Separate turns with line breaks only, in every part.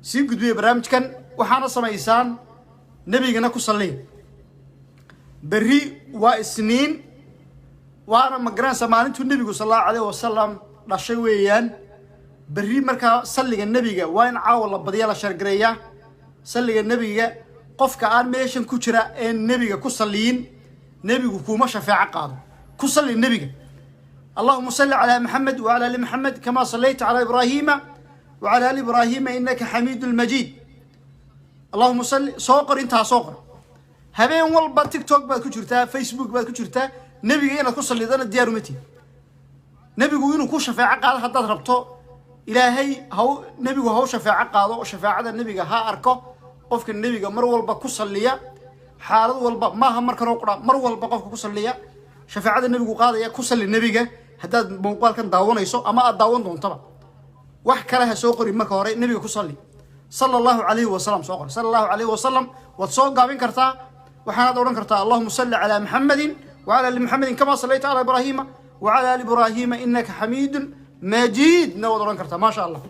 Sii gudbiya barnaamijkan. Waxaana samaysaan, nebigana ku salliya. Berri waa Isniin, waana, ma garanaysa, maalintuu nebigu sal Allahu alayh wasalam dhashay weeyaan berri. Markaa salliga nebiga waa in caawa la badiya, la share gareeyaa salliga nebiga. Qofka aan meeshan ku jira ee nebiga ku salliyin, nebigu kuma shafeeco qaado. Ku salli nebiga. اللهم صل على محمد وعلى ال محمد كما صليت على ابراهيم وعلى ال ابراهيم انك حميد مجيد. اللهم صل. Soo qor intaa, soo qor. Habeen walba TikTok baad ku jirtaa, Facebook baad ku jirtaa, nebiga inaad ku sallidana diyaar uma tihi. Nebigu inuu ku shafeeco qaado haddaad rabto, Ilaahay haw nebigu haw shafeeco qaado. Shafeecada nebiga ha arko qofka nebiga mar walba ku salliya, xaalad walba maaha, markanoo qura, mar walba qofka ku salliya shafeecada nebigu qaadaya. Ku salli nebiga haddaad muuqaalkan daawanayso ama aad daawan doontaba. Wax kale ha soo qorin, marka hore nebiga ku salli, sala Allahu calayhi wasalam. Soo qor sala Allahu calayhi wasalam. Waad soo gaabin kartaa, waxaanaad odhan kartaa: اللهم صل على محمد وعلى آل محمد كما صليت على إبراهيم وعلى آل إبراهيم إنك حميد مجيد na waad odhan kartaa. Maasha Allah,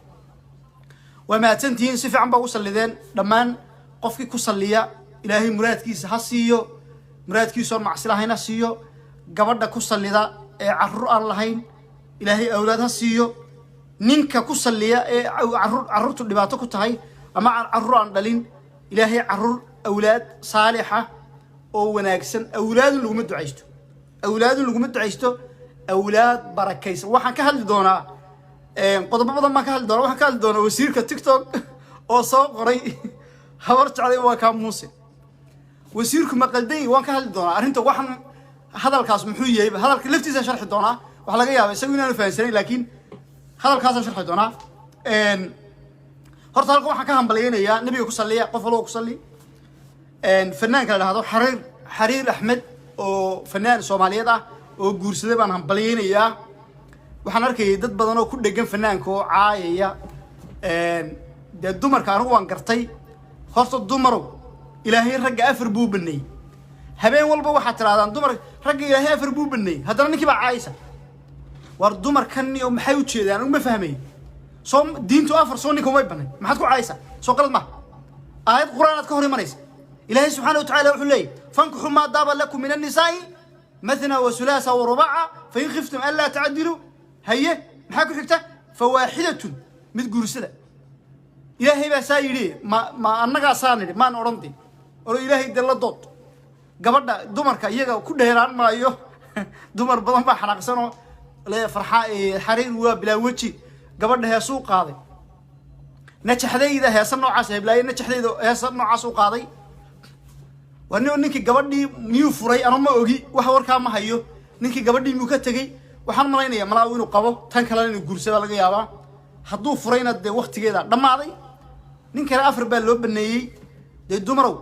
waa mahadsantihiin. Si fiican baa u sallideen dhammaan. Qofkii ku salliya, Ilaahay muraadkiisa ha siiyo, muraadkiisoon macsi lahayn ha siiyo. Gabadha ku sallida ee carruur aan lahayn, Ilaahay awlaad ha siiyo. Ninka ku salliya ee carruur, carruurtu dhibaato ku tahay ama aan carruur aan dhalin, Ilaahay carruur, awlaad saalixa oo wanaagsan. Awlaadun laguma ducaysto, awlaadun laguma ducaysto, awlaad barakaysan. Waxaan ka hadli doonaa qodobo badan baan ka hadli doonaa. Waxaan ka hadli doonaa wasiirka TikTok oo soo qoray "Habar Jeclay waa kaa Muuse". Wasiirku ma qaldan? Waan ka hadli doonaa arrinta. Waxaan hadalkaas muxuu yahay, hadalka laftiisaan sharxi doonaa. Waxaa laga yaaba isagu inaanu fahansanayn, laakiin hadalkaasaan sharxi doonaa. Horta halkan waxaan ka hambalyaynayaa, nabiga ku salliya, qof walba ku salli, fanaanka la dhahdo Xariir, Xariir Axmed, oo fanaan Soomaaliyeed ah oo guursaday baan hambalyaynayaa. Waxaan arkayay dad badan oo ku dhegan fanaanka oo caayaya. Dee dumarka anigu waan gartay. Horta dumarow, Ilaahay ragga afar buu baneeyey. Habeen walba waxaad tirahdaan dumar ragga Ilaahay afar buu baneeyey, haddana ninkii baa caayaysa. War dumarkan iyo maxay u jeedaan? Anigu ma fahmay. Soo diintu afar soo ninka umay banay? Maxaad ku caayaysaa? Soo qalad maha? Aayad Qur-aan aad ka hor imanaysa. Ilaahay subxaana watacala wuxuu leeyahy: فانكحوا ما طاب لكم من النساء مثنى وثلاث ورباع فإن خفتم ألا تعدلوا. Haye, maxaa ku xigta? فواحدة. Mid guursada, Ilaahay baa saa yidhi. Ma annagaa saa nidhi? Maan odhan de oro. Ilaahay dee la dood gabadha. Dumarka iyaga ku dheeraan maayo. Dumar badan baa xanaaqsanoo le farxa Xariir waa bilaa weji, gabadha heesuu qaaday, najaxdayda, heesa noocaas, heblaaye najaxdayda, heesa noocaas u qaaday. Waa nin ninkii gabadhii miyuu furay? Ano ma ogi, wax warkaa ma hayo. Ninkii gabadhii miyuu ka tegey? Waxaan malaynayaa malaa inuu qabo, tan kalena inuu guursada laga yaabaa. Hadduu furayna dee waktigeeda dhammaaday. Nin kale afar baa loo baneeyey. Dee dumarow,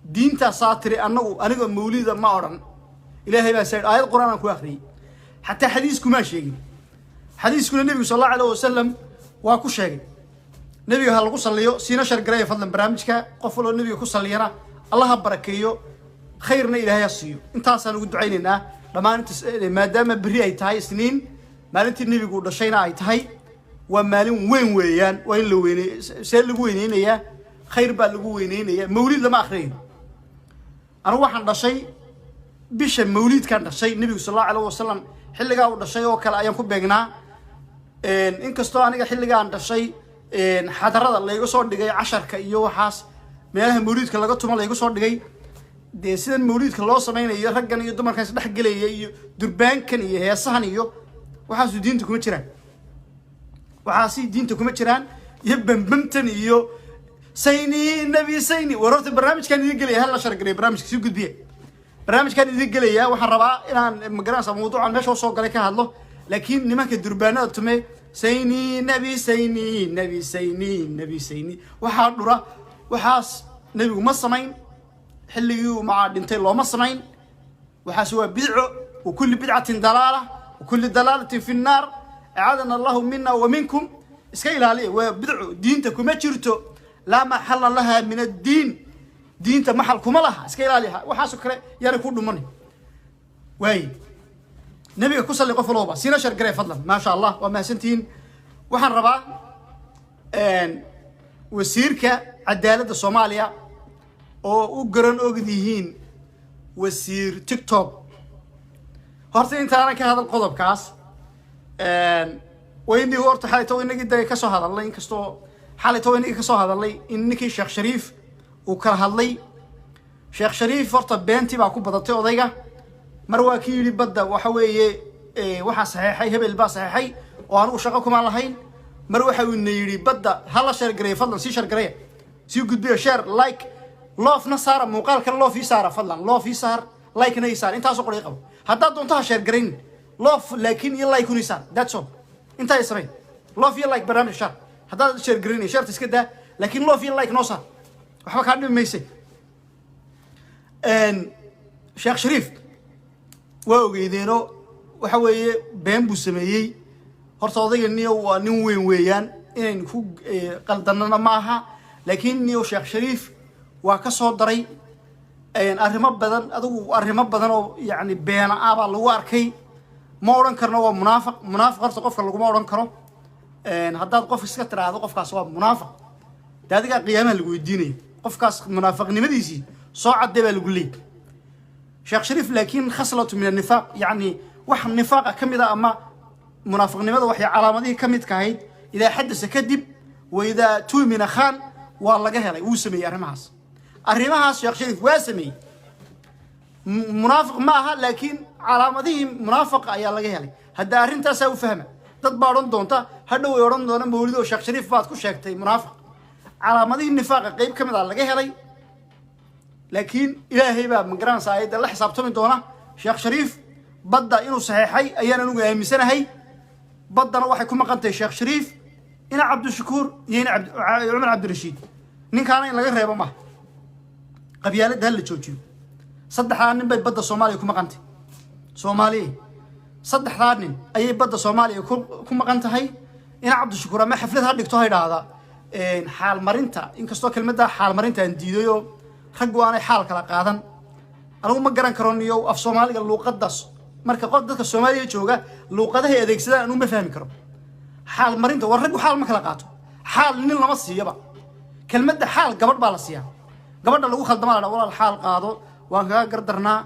diintaasaa tiri. Anagu, aniga mawlida ma odhan. Ilaahay baa saa aayad Qur-aan aan ku akhriyey, xataa xadiiskumaa sheegin. Xadiiskuna nebigu sal Allahu alayh wasalam waa ku sheegay. Nebiga ha lagu salliyo, siina share gareeya fadlan barnaamijka. Qof waloo nebiga ku salliyana Allah ha barakeeyo, khayrna Ilaahay ha siiyo. Intaasaan ugu ducaynaynaa dhammaan inta. Maadaama berri ay tahay Isniin, maalintii nebigu dhashayna ay tahay, waa maalin weyn weeyaan. Waa in la weyney. See lagu weyneynayaa? Khayr baa lagu weyneynaya. Mawlid lama akhriyayo. Anigu waxaan dhashay bisha mawliidkaan dhashay. Nebigu sal Allahu alayh wasalam xilligaa uu dhashay oo kale ayaan ku beegnaa. Inkastoo aniga xilligaan dhashay xadarada layga soo dhigay, casharka iyo waxaas meelaha mawliidka laga tumo layga soo dhigay. Dee sidan mawliidka loo samaynayo, raggan iyo dumarkan isdhex gelaya iyo durbaankan iyo heesahan iyo waxaasu diinta kuma jiraan. Waxaasi diinta kuma jiraan, iyo bambamtan iyo sayni nebi sayni. War horta barnaamijkaan idin gelaya, hal la share gareeyo barnaamijka, sii gudbiya. Barnaamijkaan idin gelaya, waxaan rabaa inaan, magaranaysa, mawduucan meesha usoo galay ka hadlo. Laakiin nimanka durbaanada tume, sayni nebi sayni nebi sayni nebi sayni, waxaa dhura, waxaas nebigu ma samayn. Xilligii uu macaa dhintay looma samayn. Waxaas waa bidco. وكل بدعة ضلالة وكل ضلالة في النار، أعاذنا الله منا ومنكم. Iska ilaaliya, waa bidco, diinta kuma jirto. لا محل لها من الدين. Diinta maxal kuma laha. Iska ilaaliya waxaasoo kale, yaana ku dhumanay. Waay, nabiga ku salli qof walooba, siina share garee fadlan. Maasha Allah, waa mahadsantihiin. Waxaan rabaa Wasiirka cadaaladda Soomaaliya oo u garan og yihiin Wasiir TikTok. Horta intaanan ka hadal qodobkaas, waynii horta xalayto inagii da kasoo hadalnay, inkastoo xalayto inagii kasoo hadalnay in ninkii Sheekh Shariif uu kala hadlay. Sheekh Shariif horta beentii baa ku badatay odayga. Mar waa kii yidhi badda waxa weeye waxaa saxeexay hebel baa saxeexay oo anigu shaqo kumaan lahayn. Mar waxa uu ina yidhi badda ha la share gareeyo. Fadlan sii share gareeya, sii gudbiyo, share, like, love-na saara muuqaalkan. Love ii saara fadlan, love ii saar, like-na ii saar. Intaasoo qor ii qabo. Haddaad doonto ha share garayn, love laakiin iyo like un ii saar. That's all, intaa i samey, love iyo like. Barnaamij share haddaad share garaynay, share-ta iska daa, laakiin love iyo like noo saar, waxba kaa dhimi mayse. Sheekh Shariif waa ogeydeeno, waxa weeye been buu sameeyey. Horta odayga niyo waa nin weyn weeyaan, inaynu ku qaldanana maaha, laakiin niyo Sheekh Shariif waa ka soo daray arrimo badan. Adigu arrimo badan oo yacni beena ah baa lagu arkay. Ma odhan karno waa munaafiq. Munaafiq horta qofka laguma odhan karo. Haddaad qof iska tiraahdo qofkaas waa munaafiq, dee adigaa qiyaamaha lagu weydiinaya. Qofkaas munaafiqnimadiisii soo caddee baa lagu leeyay. Sheekh Shariif laakiin khaslatu min anifaaq, yacni wax nifaaqa ka mid a ama munaafiqnimada waxay calaamadihii ka midka ahayd, idaa xadasa kadib wa idaa tuumina khaan, waa laga helay. Wuu sameeyey arrimahaas. Arrimahaas Sheekh Shariif waa sameeyey. Munaafiq ma aha, laakiin calaamadihii munaafiqa ayaa laga helay. Hadda arrintaasaa u fahma. Dad baa odhan doonta hadhow, ay odhan doona: "Mawlid oo Sheekh Shariif baad ku sheegtay munaafiq." Calaamadihii nifaaqa qeyb ka mid a laga helay, laakiin Ilaahay baa magaranaysa ayadda la xisaabtami doona. Sheekh Shariif badda inuu saxeexay ayaan anugu aaminsanahay. Baddana waxay ku maqan tahay Sheekh Shariif, ina Cabdishakuur iyo ina Cumar Cabdirashiid. Ninkaana in laga reebo maha. Qabyaaladda ha la joojiyo. Saddexdaa nin bay badda Soomaaliya ku maqantay. Soomaaliya saddexdaa nin ayay badda Soomaaliya ku maqan tahay. Ina Cabdishakuur ama xaflad ha dhigto, ha idhaahda xaalmarinta, inkastoo kelmadda xaalmarinta aan diidayoo raggu aanay xaal kala qaadan. Anigu ma garan karo niyo af Soomaaliga luuqadaas. Marka qof dadka Soomaaliya jooga luuqadahay adeegsadaan anigu ma fahmi karo. Xaal marinta, war raggu xaal ma kala qaato. Xaal nin lama siiyaba. Kelmadda xaal gabadh baa la siiyaa. Gabadha lagu khaldama la dhaa: "Walaal, xaal qaado, waan kaga gardarnaa."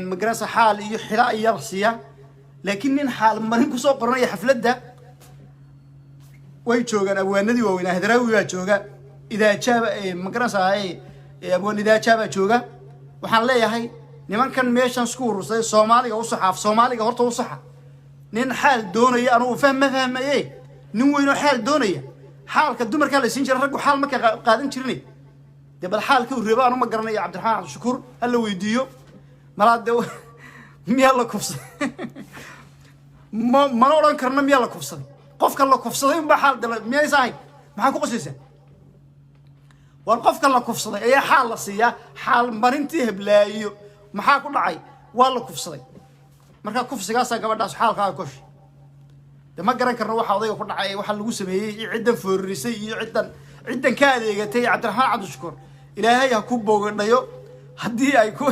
Magaranaysa, xaal iyo xila ayaa la siiyaa. Laakiin nin xaal marin kusoo qoranaya xafladda, way joogaan abwaanadii waaweynaa. Hadraawi baa jooga, Idaajaaba, magaranaysaa, abwaan Idaajaabaa jooga. Waxaan leeyahay nimankan meeshan isku urursaday, Soomaaliga u saxa, af Soomaaliga horta u saxa. Nin xaal doonaya anugu ma fahmaye. Nin weynoo xaal doonaya, xaalka dumarkaa la siin jira, raggu xaal marka qaadan jirin. Dee bal xaalka uu reebo anu ma garanayo. Cabdiraxmaan Cabdishakuur ha la weydiiyo. Malaa dee miyaa la kufsaday? Ma mana odhan karno miyaa la kufsaday. Qofka la kufsaday unbaa xaal dala miyaysa ahayn? Maxaa ku qosaysaa? War qofka la kufsaday ayaa xaal la siiyaa. Xaal marintii heblaayo maxaa ku dhacay? Waa la kufsaday. Markaa kufsigaasaa gabadhaas xaalkaa koshi. De ma garan karno waxa odayga ku dhacay, waxa lagu sameeyey iyo ciddan fooririsay iyo ciddan ka adeegatay. Cabdiraxmaan Cabdishakuur, Ilaahay ha ku boogadhayo haddii ay ku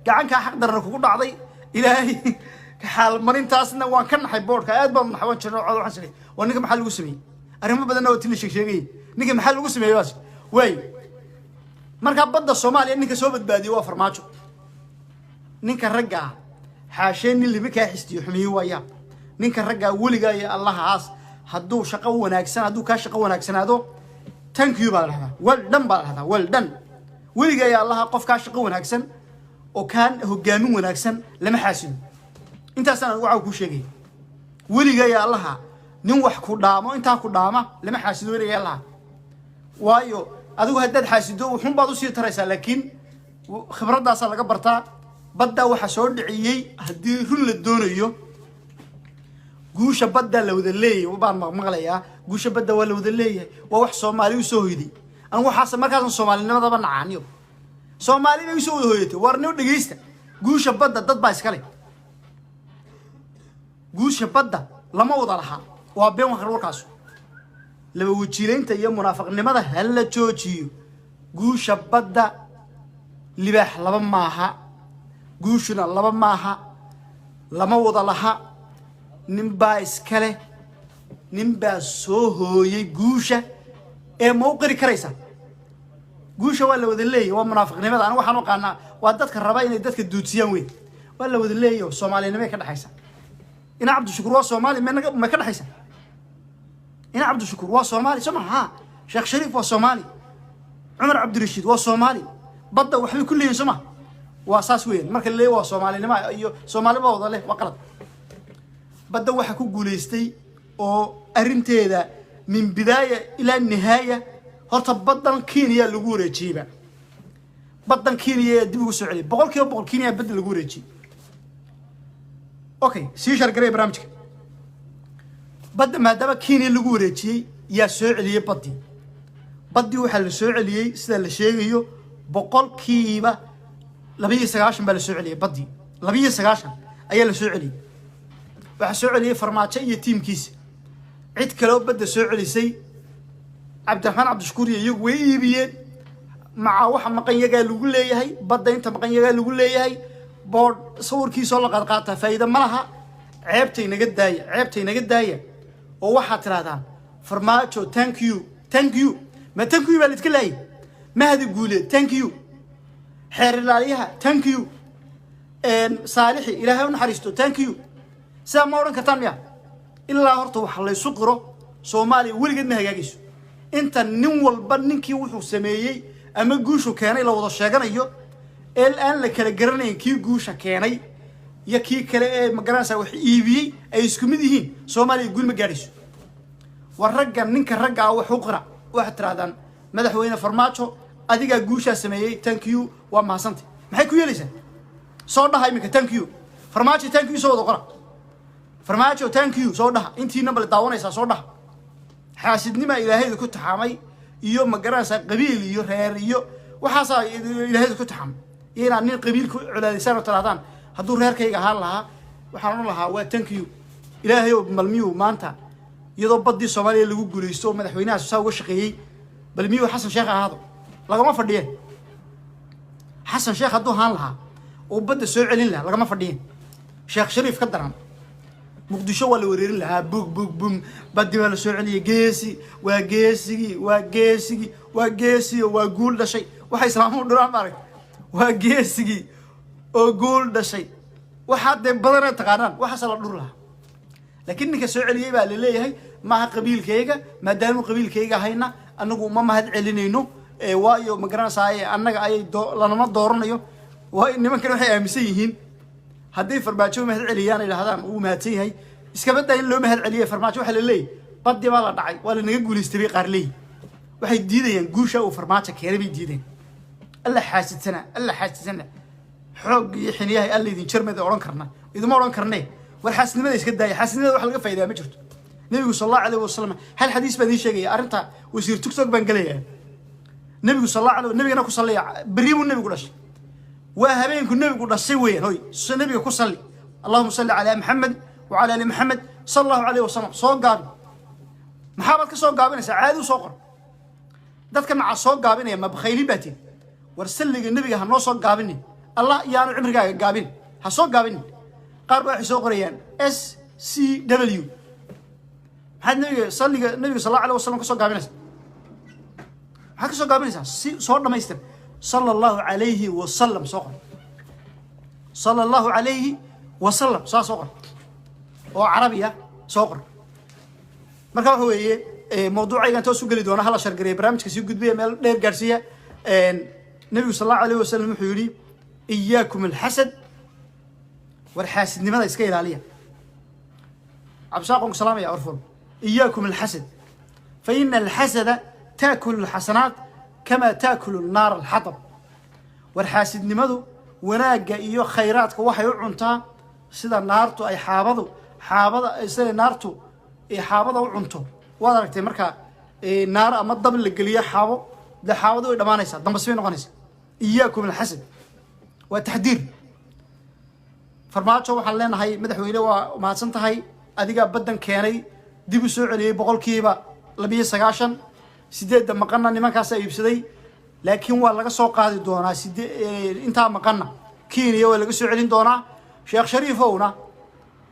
gacankaa xaq darana kugu dhacday. Ilaahay xaalmarintaasna waan ka naxay. Boodhka aad baan naxay, waan jirnay cod. Waxaan jiray: waa ninka maxaa lagu sameeyey? Arrimo badanna waa ti la sheeg sheegayay. Ninka maxaa lagu sameeyey baas waay. Markaa badda Soomaaliya ninka soo badbaadiyey waa Farmaajo. Ninka ragga ah xaashee nin lima kaa xistiyo xumiyi waayaa. Ninka raggaa weligaa iyo Allahaas hadduu shaqo wanaagsan, hadduu kaa shaqo wanaagsanaado, thank you baa la dhahdaa, well done baa la dhahdaa, well done. Weligaa iyo Allaha qof kaa shaqo wanaagsan oo kaa hogaamin wanaagsan lama xaasido. Intaasaan anigu waxaa kuu sheegaya. Weligaa iyo Allaha nin wax ku dhaamo, intaa ku dhaama, lama xaasido weligaa iyo Allaha. Waayo adigu haddaad xaasido wuxuun baad usii taraysaa, laakiin khibraddaasaa laga bartaa. Baddaa waxaa soo dhiciyey, haddii run la doonayo, guusha baddaa la wada leeyahay baan maqmaqlayaa. Guusha badda waa la wada leeyahay, waa wax Soomaali usoo hoyday. Anigu waxaas markaasan Soomaalinimadaba nacaaniyo. Soomaali bay usoo wada hoyatay. War nio dhegeysta, guusha badda dad baa iskale. Guusha badda lama wada lahaa, waa been warkaasu. Laba wajiilaynta iyo munaafiqnimada ha la joojiyo. Guusha badda libaax laba maaha, guushuna laba maaha, lama wada laha. Nin baa iskale, nin baa soo hooyay guusha. Ee ma u qiri karaysaa? Guusha waa la wada leeyahy. Waa munaafiqnimada. Aniga waxaan u aqaanaa waa dadka raba inay dadka duudsiyaan weyn. Waa la wada leeyahy, soomaalinimay ka dhexaysa. Ina Cabdishakuur waa Soomaali, ma ka dhexaysa? Ina Cabdishakuur waa Soomaali, soo maha? Ha, Sheekh Shariif waa Soomaali, Cumar Cabdirashiid waa Soomaali, badda waxbay ku leeyihin, soo ma? Waa saas weeyaan. Marka la leeyahy waa soomaalinimo iyo soomaalima wada leh, waa qalad. Badda waxa ku guulaystay oo arrinteeda min bidaaya ilaa nihaaya, horta baddan Kenya lagu wareejiyeyba. Baddan Kenya ee dib ugu soo celiyay, 100% Kenya badda lagu wareejiyey. Okay, sii share garay barnaamijka. Badda maadaama Kenya lagu wareejiyey, yaa soo celiyey baddii? Baddii waxaa la soo celiyey, sida la sheegayo, 92% baa la soo celiyey. Baddii 92 ayaa la soo celiyey. Waxaa soo celiyey Farmaajo iyo tiimkiisa. Cid kaleo badda soo celisay, Cabdiraxmaan Cabdishakuur iyo iyagu way iibiyeen. Maca waxa maqan yagaa lagu leeyahay, badda inta maqan yagaa lagu leeyahay. Boodh sawirkiisoo la qaadqaataa faa'iida ma laha. Ceebtay naga daaya, ceebtay naga daaya. Oo waxaad tidhahdaan, "Farmaajo, thank you, thank you." Ma thank you baa la iska laayay? Mahdi Guuleed, thank you. Xeer ilaaliyaha, thank you. Saalixi, Ilaahay u naxariisto, thank you. Sidaa ma odhan kartaan miya? Ilaa horta wax laysu qiro, Soomaaliya weligeed ma hagaagayso. Inta nin walba ninkii wuxuu sameeyey ama guushu keenay la wada sheeganayo ee aan la kala garanayn kii guusha keenay iyo kii kale ee magaranaysaa wax iibiyey ay isku mid yihiin, Soomaaliya guul ma gaadhayso. War ragga, ninka ragga ah wax u qira. Waxaad tirahdaan, "Madaxweyne Farmaajo, adigaa guushaa sameeyey, thank you, waa mahadsantay." Maxay ku yeelaysaa? Soo dhaha iminka, "Thank you Farmaajo, thank you." Soo wada qora, "Farmaajo, thank you," soo dhaha. Intiina bale daawanaysaa, soo dhaha. Xaasidnima Ilaahayda ku taxaamay iyo, ma garanaysaa, qabiil iyo reer iyo waxaasaa Ilaahayda ku taxaamay, iyo inaad nin qabiil ku colaadaysaan oo tirahdaan, "Hadduu reerkayga ahaan lahaa, waxaan odhan lahaa waa thank you." Ilaahayow, bal miyuu maanta iyadoo baddii Soomaaliya lagu guulaysto oo madaxweynahaas saa uga shaqeeyey, bal miyuu Xasan Sheekh ahaado? Lagama fadhiyeen. Xasan Sheekh hadduu ahaan lahaa oo badda soo celin lahaa, lagama fadhiyeen. Sheekh Shariif ka daran. Muqdisho waa la wareerin lahaa, bug bug bum, baddi baa la soo celiyay, geesi waa geesigii, waa geesigii, waa geesigi, waa guul dhashay. Waxay islaamuhu dhiraan, maaragta, waa geesigii oo guul dhashay. Waxaa dee badana taqaanaan, waxaasa la dhur lahaa. Laakiin ninka soo celiyey baa la leeyahay maaha qabiilkayga. Maadaamuu qabiilkayga ahayna, anagu ma mahad celinayno. Waayo, ma garanaysaa, annaga ayay lanama dooranayo. Waayo, nimankan waxay aaminsan yihiin hadday Farmaajo mahad celiyaan, ay dhahdaan wuu mahadsan yahay, iskaba daa in loo mahad celiyay. Farmaajo waxaa la leeyahy baddi baa la dhacay, waa lanaga guulaystay bay qaar leeyihin. Waxay diidayaan guusha uu Farmaajo keenay bay diideen. Alla xaasidsana, alla xaasidsana. Xoog iyo xiniyahay alla idin jarmada odhan karna, iduma odhan karne. War xaasidnimada iska daaya. Xaasidnimada wax laga faa'idaa ma jirto. Nebigu sal Allahu alayh wasalam, hal xadiis baan idiin sheegaya. Arrinta wasiir TikTok baan gelayaa. Nebigu sal Allah alay, nebigana ku salliya. Berri buu nebigu dhashay, waa habeenku nebigu dhashay weeyaan. Hoy, nebiga ku salli. Allahuma salli calaa Maxamed wacala ali Maxamed sala Allahu alayh wasalam. Soo gaabi. Maxaabaad ka soo gaabinaysaa? Caadi u soo qor. Dadka macaa soo gaabinaya, ma bakhaylin baa tihi? War salliga nebiga ha noo soo gaabinin. Allah iyaanu cimrigaaga gaabin, ha soo gaabinin. Qaar baa waxay soo qorayaan SCW. Maxaad nebiga, salliga nebiga sal Allahu alayh wasalam ka soo gaabinaysaa? Maxaad ka soo gaabinaysaa? Si soo dhamaystir, sala Allahu calayhi wasalam soo qor. Sala Allahu calayhi wasalam saa soo qor oo carabiya soo qor. Marka waxa weeye, mawduucaygan toos u geli doona. Hala share gareeya barnaamijka, sii gudbiya, meel dheer gaarsiiya. Nebigu sal Allahu alayh wasalam wuxuu yidhi, "Iyaakum alxasad." War xaasidnimada iska ilaaliya. Cabsaaqon ku salaamaya orful. "Iyaakum alxasad, fa ina alxasada taakulu alxasanaat kama taakulu annaar alxatab." War xaasidnimadu wanaagga iyo khayraadka waxay u cuntaa sida naartu ay xaabadu xaabada, sida naartu ay xaabada u cunto. Waad aragtay marka naar ama dab la geliyo xaabo, dee xaabadu way dhamaanaysaa, dambas bay noqonaysaa. Iyaakum alxasad waa taxdiir. Farmaajo waxaan leenahay, madaxweyne, waa mahadsan tahay. Adigaa baddan keenay, dib u soo celiyey 92%. Sideedda maqanna nimankaasaa iibsaday, laakiin waa laga soo qaadi doonaa. Intaa maqanna Kenya waa laga soo celin doonaa. Sheekh Shariifowna,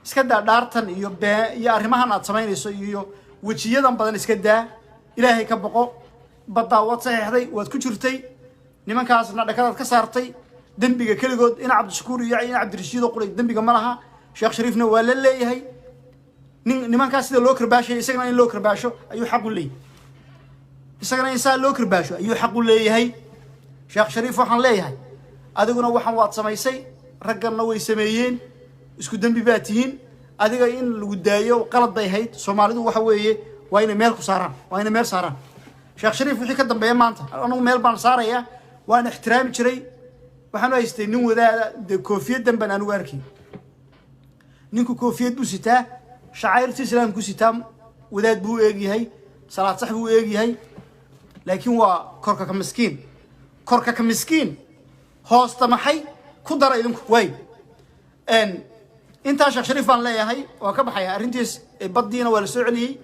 iska daa dhaartan iyo bee iyo arrimahan aad samaynayso iyo wejiyadan badan, iska daa. Ilaahay ka boqo. Baddaa waad saxiixday, waad ku jirtay, nimankaasna dhakadaad ka saartay. Dembiga keligood ina Cabdishakuur iyo ina Cabdirashiid oo quray dembiga ma laha. Sheekh Shariifna waa la leeyahay. Nin nimankaas sida loo karbaashaya, isagana in loo karbaasho ayuu xaq u leeyahay. Isagana in saa loo karbaasho ayuu xaq u leeyahay. Sheekh Shariif waxaan leeyahay, adiguna waxaan waad samaysay, ragganna way sameeyeen, isku dembi baa tihiin. Adiga in lagu daayo qalad bay ahayd. Soomaalidu waxa weeye waa inay meel ku saaraan, waa inay meel saaraan. Sheekh Shariif wixii ka dambeeya maanta anagu meel baan saaraya. Waan ixtiraami jiray, waxaan u haystay nin wadaada. Dee koofiyaddan baan anigu arkay. Ninku koofiyad buu sitaa, shacairta islaamku sitaa, wadaad buu eegyahay, salaad sax buu eegyahay, laakiin waa korka ka miskiin, korka ka miskiin, hoosta maxay ku dara idinku waay. Intaa Sheekh Shariif baan leeyahay, waa ka baxaya arrintiis. Baddiina waa la soo celiyey,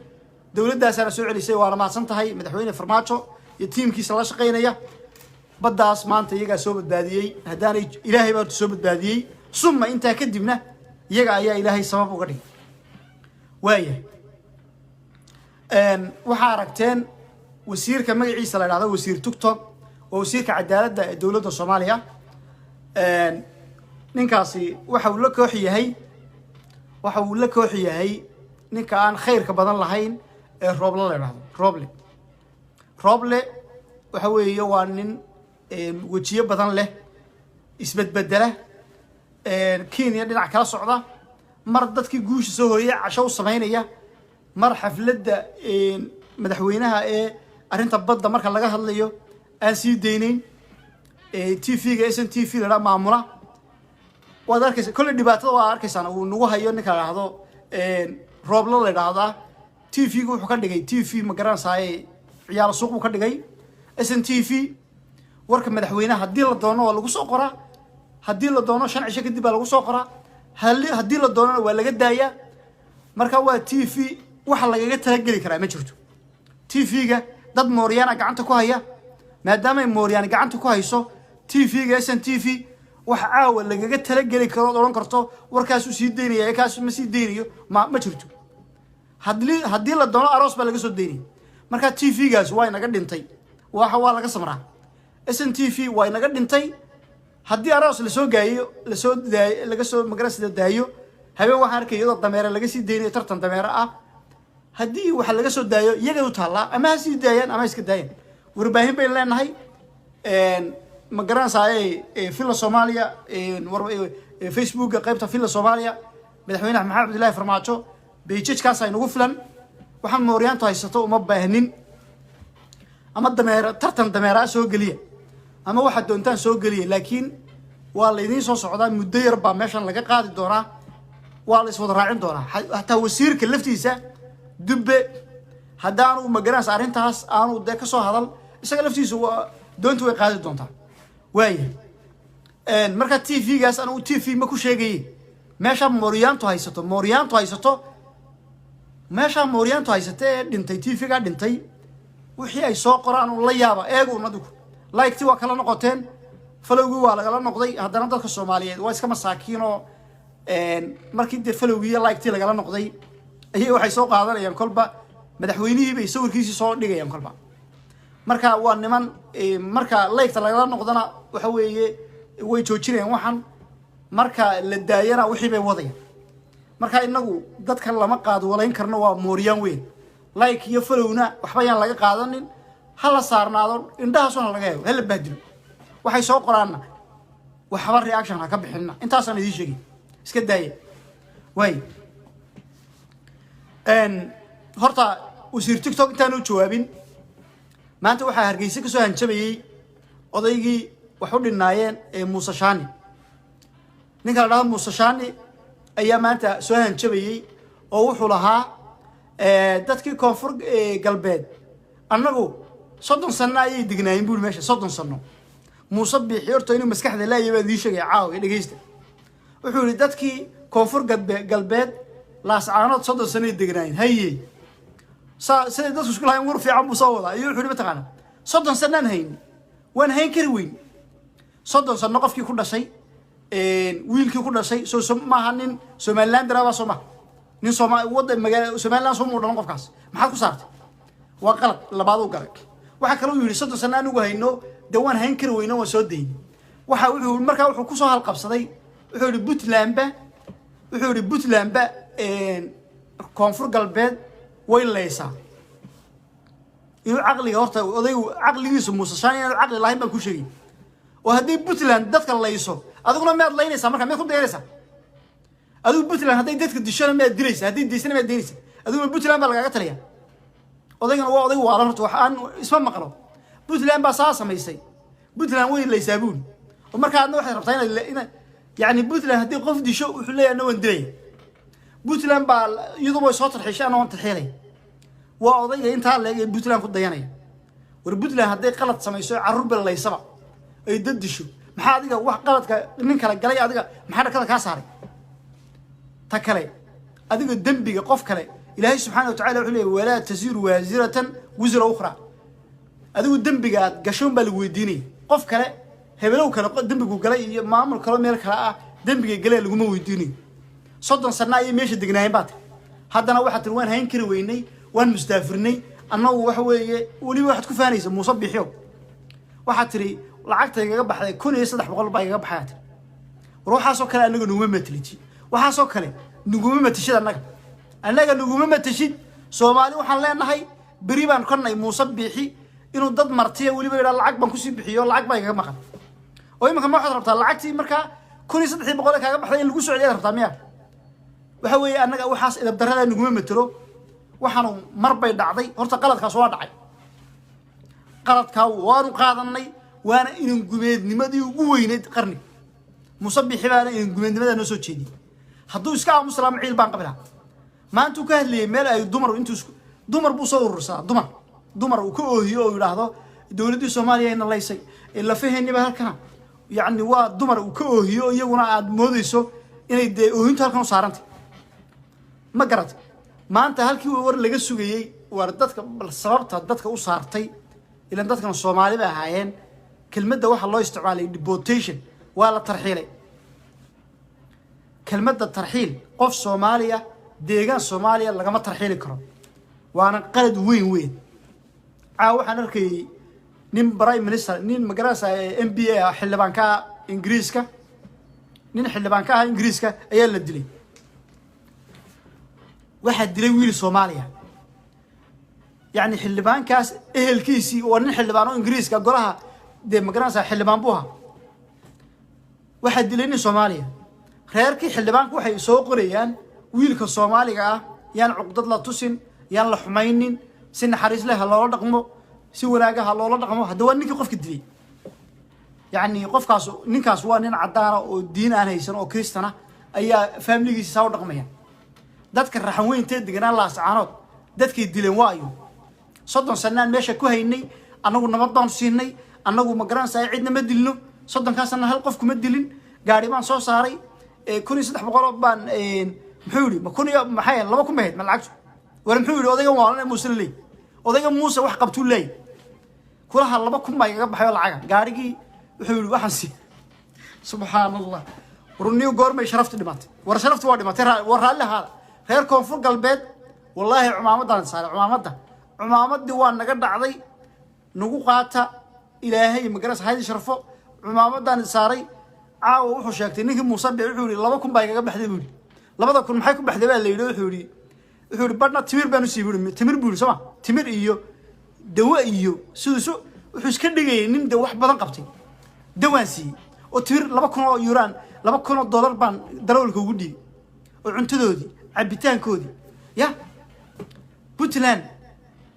dowladdaasaana soo celisay, waana mahadsan tahay Madaxweyne Farmaajo iyo tiimkiisa la shaqaynaya. Baddaas maanta iyagaa soo badbaadiyey. Haddaanay Ilaahay baa soo badbaadiyey, summa intaa kadibna iyaga ayaa Ilaahay sabab uga dhigay. Waayahay, waxaa aragteen wasiirka magaciisa la dhahdo Wasiir TikTok, waa wasiirka cadaaladda ee dowladda Soomaaliya. Ninkaasi waxa uu la koox yahay, waxa uu la koox yahay ninka aan khayrka badan lahayn ee Rooble la dhahdo. Rooble, Rooble waxa weeye waa nin wejiyo badan leh, isbedbedela, Kenya dhinac kala socda, mar dadkii guusha soo hooyay casho u samaynaya, mar xafladda madaxweynaha ee arrinta badda marka laga hadlayo aan sii daynayn TV-ga SNTV la maamula. Waad arkaysa kolley dhibaatada, waa arkaysaan uu nagu hayo ninka la dhahdo Rooblo la dhahdaa. TV-ga wuxuu ka dhigay TV, ma garanaysaay, ciyaalo suuq buu ka dhigay SNTV. Warka madaxweynaha haddii la doono waa lagu soo qoraa, haddii la doono 5 cisho kadib baa lagu soo qoraa, haddii la doonona waa laga daayaa. Marka waa TV waxa lagaga talageli karaa ma jirto. TV-ga dad mooryaana gacanta ku haya. Maadaamay mooryaan gacanta ku hayso TV-ga SNTV, wax caawa lagaga talageli karo ood odhan karto warkaasuu sii daynaya, kaas ma sii daynayo, ma jirto. Haddii la doono aroos baa laga soo daynaya. Marka TV-gaas waa inaga dhintay, waa laga samraa. SNTV waa inaga dhintay. Haddii aroos lasoo gaayo, lasoo daayo, laga soo magarasida daayo, habeen waxaan arkay iyadoo dameere laga sii daynayo, tartan dameere ah. Haddii waxa laga soo daayo iyagay u taallaa, ama ha sii daayaan ama ha iska daayaan. Warbaahin baynu leenahay, ma garanaysaa, Villa Soomaaliya, Facebooka qaybta Villa Soomaaliya, Madaxweynaha Maxamed Cabdillahi Farmaajo, pages-kaas aynagu filan. Waxaan mooryaantu haysato uma baahnin. Ama dameer, tartan dameeraa soo geliya, ama waxaad doontaan soo geliya, laakiin waa laydiin soo socdaa. Muddo yar baa meeshan laga qaadi doonaa, waa la iswada raacin doonaa. Hataa wasiirka laftiisa Dubbe, haddaanu magaranaysa arrintaas aanu dee kasoo hadal, isaga laftiisa waa doonta way qaadi doontaa. Waayahay, marka TV-gaas anigu TV ma ku sheegaye. Meeshaa mooryaantu haysato, mooryaantu haysato, meeshaa mooryaantu haysata ee dhintay, TV-gaa dhintay, wixii ay soo qoraan un la yaaba. Eegun adigu, like-tii waa kala noqoteen, follow-gii waa lagala noqday. Haddana dadka Soomaaliyeed waa iska masaakiinoo, markii dee follow-gii iyo like-tii lagala noqday ayay waxay soo qaadanayaan kolba madaxweynihii bay sawirkiisii soo dhigayaan kolba. Marka waa niman marka like-ta lagala noqdana waxa weeye way joojinayaan waxan, marka la daayana wixii bay wadayaan. Marka inagu dadkan lama qaad walayn karno, waa mooryaan weyn. Like iyo follow-na waxba yaan laga qaadanin, ha la saarnaado, indhahaasoo ha laga eego, ha la bahdilo. Waxay soo qoraanna waxba reaction ha ka bixinna. Intaasaan idiin sheegay, iska daaya. Waay, horta wasiir TikTok intaanu jawaabin, maanta waxaa Hargeysa kasoo hanjabayey odaygii wax u dhinaayeen ee Muuse Shani. Ninka la dhahdo Muuse Shani ayaa maanta soo hanjabayey oo wuxuu lahaa dadkii Koonfur Galbeed annagu 30 sano ayay degnaayeen buuri meesha, 30 sano. Muuse Biixi horta inuu maskaxda laaya baan idiin sheegaya caawa, dhegeysta. Wuxuu yihi dadkii Koonfur Galbeed Laascaanood 30 sanoay degnaayeen. Haye, saa siday dadku isku lahayn, war fiican buu soo wadaa. Iyo wuxuu yihi, mataqaana, 30 sanaan hayn, waan hayn kari weyn. 30 sano qofkii ku dhashay, wiilkii ku dhashay, soo maaha nin Somaliland daraba, soo maha nin Sooma wada magaala Somaliland, soo muu dhalan qofkaas? Maxaad ku saartay? Waa qalad labaad u galay. Waxaa kaloo yidhi 30 sano anigu hayno, dee waan hayn kari weyno, waan soo daynay. Waxa wuxuu markaa wuxuu kusoo halqabsaday, wuxuu yihi Puntlandba, wuxuu yihi Puntlandba Koonfur Galbeed way leysaa. Inuu caqliga horta odaygu caqligiisu muusashaan inaanu caqli lahayn baan ku sheegay. Oo haddii Puntland dadka layso, adiguna miyaad laynaysaa? Markaa miyaad ku dayanaysaa adigu? Puntland hadday dadka dishona miyaad dilaysa? Hadday daysana miyaad daynaysa? Adiguna Puntland baa lagaaga talaya. Odaygana waa oday waalan horta, wax aan isma maqlo. Puntland baa saa samaysay, Puntland way laysaa buuri. Oo markaa adna waxaad rabtaa inaad yani Puntland haddii qof disho, wuxuu leeyahay ana waan dilaya. Puntland baa iyaduba way soo tarxiishay, ana waan tarxiilaya. Waa odayga intaa leeg ee Puntland ku dayanaya. War Puntland hadday qalad samayso, carruur ba laysaba, ay dad disho, maxaa adiga wax qaladka nin kale galay adiga maxaa dhakada kaa saaray? Ta kale, adiga dembiga qof kale, Ilaahay subxaana watacala wuxuu leeyay: walaa taziru waasiratan wisra ukhra. Adigu dembiga aad gashoon baa lagu weydiinaya. Qof kale, hebelow kale dembigu galay iyo maamul kaloo meel kale ah dembiga galee laguma weydiinayo. 30 sana ayay meesha degnaayeen baa tiri. Haddana waxaad tiri waan hayn kari weynay, waan mustaafirnay annagu. Waxa weeye weliba waxaad ku faanaysa, Muuse Bixiyo, waxaad tiri lacagta igaga baxday 1300 baa igaga baxay, tiri. War waxaasoo kale anaga naguma mateliji, waxaasoo kale naguma mateshid, annaga naguma mateshid. Soomaali waxaan leenahay beri baan kornay. Muuse Biixi inuu dad martiya weliba yidhaa lacag baan kusii bixiyo, lacag baa igaga maqan. Oo iminka ma waxaad rabtaa lacagtii markaa 1300 ee kaaga baxday in lagu socdiyaad rabtaa miya? Waxa weeye annaga waxaas idabdarrada naguma matelo. Waxaanu mar bay dhacday horta, qaladkaas waa dhacay, qaladkaa waanu qaadanay, waana inan gumeednimadii ugu weyneyd qarniga. Muuse Bixi baana inan gumeednimadaa noo soo jeediyey. Hadduu iska aamusi lahaa, ciil baan qabi lahaa. Maantuu ka hadlayay meel ay dumar intuu isku dumar buu soo urursadaa, dumar uu ka oohiyo oo yidhaahdo dowladdii Soomaaliya ina laysay, lafaheeniba halkana. Yacni waa dumar uu ka oohiyo, iyaguna aad moodeyso inay dee oohintu halkan u saarantay. Ma garat? Maanta halkii war laga sugayey, war dadka bal sababta dadka u saartay, ilan dadkan Soomaali bay ahaayeen. Kelmadda waxaa loo isticmaalay deportation, waa la tarxiilay. Kelmadda tarxiil, qof Soomaaliya deegaan Soomaaliya lagama tarxiili karo, waana qalad weyn weyn. Caawa waxaan arkayay nin prime minister, nin magarasa MP ah, xildhibaan ka ah Ingiriiska, nin xildhibaan ka ah Ingiriiska ayaa la dilay. Waxaa dilay wiil Soomaaliya. Yacni xildhibaankaas ehelkiisii, waa nin xildhibaan oo Ingiriiska golaha dee magaranaysa xildhibaan buu ahaa, waxaa dilay nin Soomaaliya. Reerkii xildhibaanku waxay soo qorayaan wiilka Soomaaliga ah yaan cuqdad la tusin, yaan la xumaynin, si naxariis leh ha loola dhaqmo, si wanaaga ha loola dhaqmo. Hadda waa ninkii qofka dilay. Yacni qofkaas, ninkaas waa nin caddaana oo diin aan haysan oo Kristana ayaa faamiligiisa saa u dhaqmaya. Dadka raxan weyntee deganaa Laascaanood dadkay dileen waayo 30 sanaan meesha ku haynay. Annagu nabad baanu siinay, annagu ma garanaysaa, cidna ma dilno. 30-kaa sana hal qof kuma dilin. Gaari baan soo saaray 1300 baan. Muxuu yihi? Ma kun iyo maxay, 2000 bay ahayd ma lacagtu? War muxuu yihi odaygan waalan Muuse la leey? Odayga Muuse wax qabtuu leey kulaha. 2000 baa igaga baxay oo lacaga gaarigii. Wuxuu yihi waxaan sii, subxaan Allah. Warniyo goormay sharaftu dhimatay? War sharaftu waa dhimatay. War raalli ahaada reer Koonfur Galbeed. Wallaahi cumaamadaan saaray, cumaamadda, cumaamadii waa naga dhacday. Nagu qaata, Ilaahay magaras haydi sharfo. Cumaamadaan saaray caawa. Wuxuu sheegtay ninkii Muuse Biixi, wuxuu yihi 2000 baa igaga baxday buu yihi. 2000 maxay ku baxday baa la yidhi. Wuxuu yihi badhna timir baan usii buu yihi. Timir buu yihi, soo ma timir iyo dawo iyo siduu wuxuu iska dhigayay nin de wax badan qabtay. Dawaan siiyey oo timir, 2000 oo yuuraan, $2000 baan darawalka ugu dhiibay oo cuntadoodii, cabitaankoodii. Ya Puntland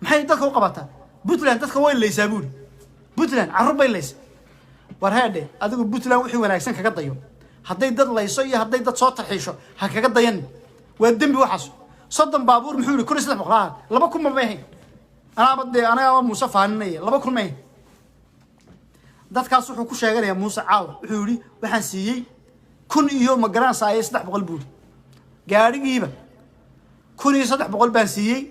maxay dadka u qabataa? Puntland dadka way laysaa buuri. Puntland carruur bay laysa. War heedhe, adigu Puntland wixii wanaagsan kaga dayo. Hadday dad layso iyo hadday dad soo tarxiisho, ha kaga dayanin, waa dembi waxaas. 30 baabuur muxuu yihi? 1300 ah, 2000 ma may ahayn. Anaaba dee anagaaba Muuse faaninaya, 2000 may ahayn. Dadkaas wuxuu ku sheeganayaa Muuse caawa, wuxuu yihi waxaan siiyey kun iyo ma garanaysaa 300 buuri. Gaadhigiiba 1300 baan siiyey,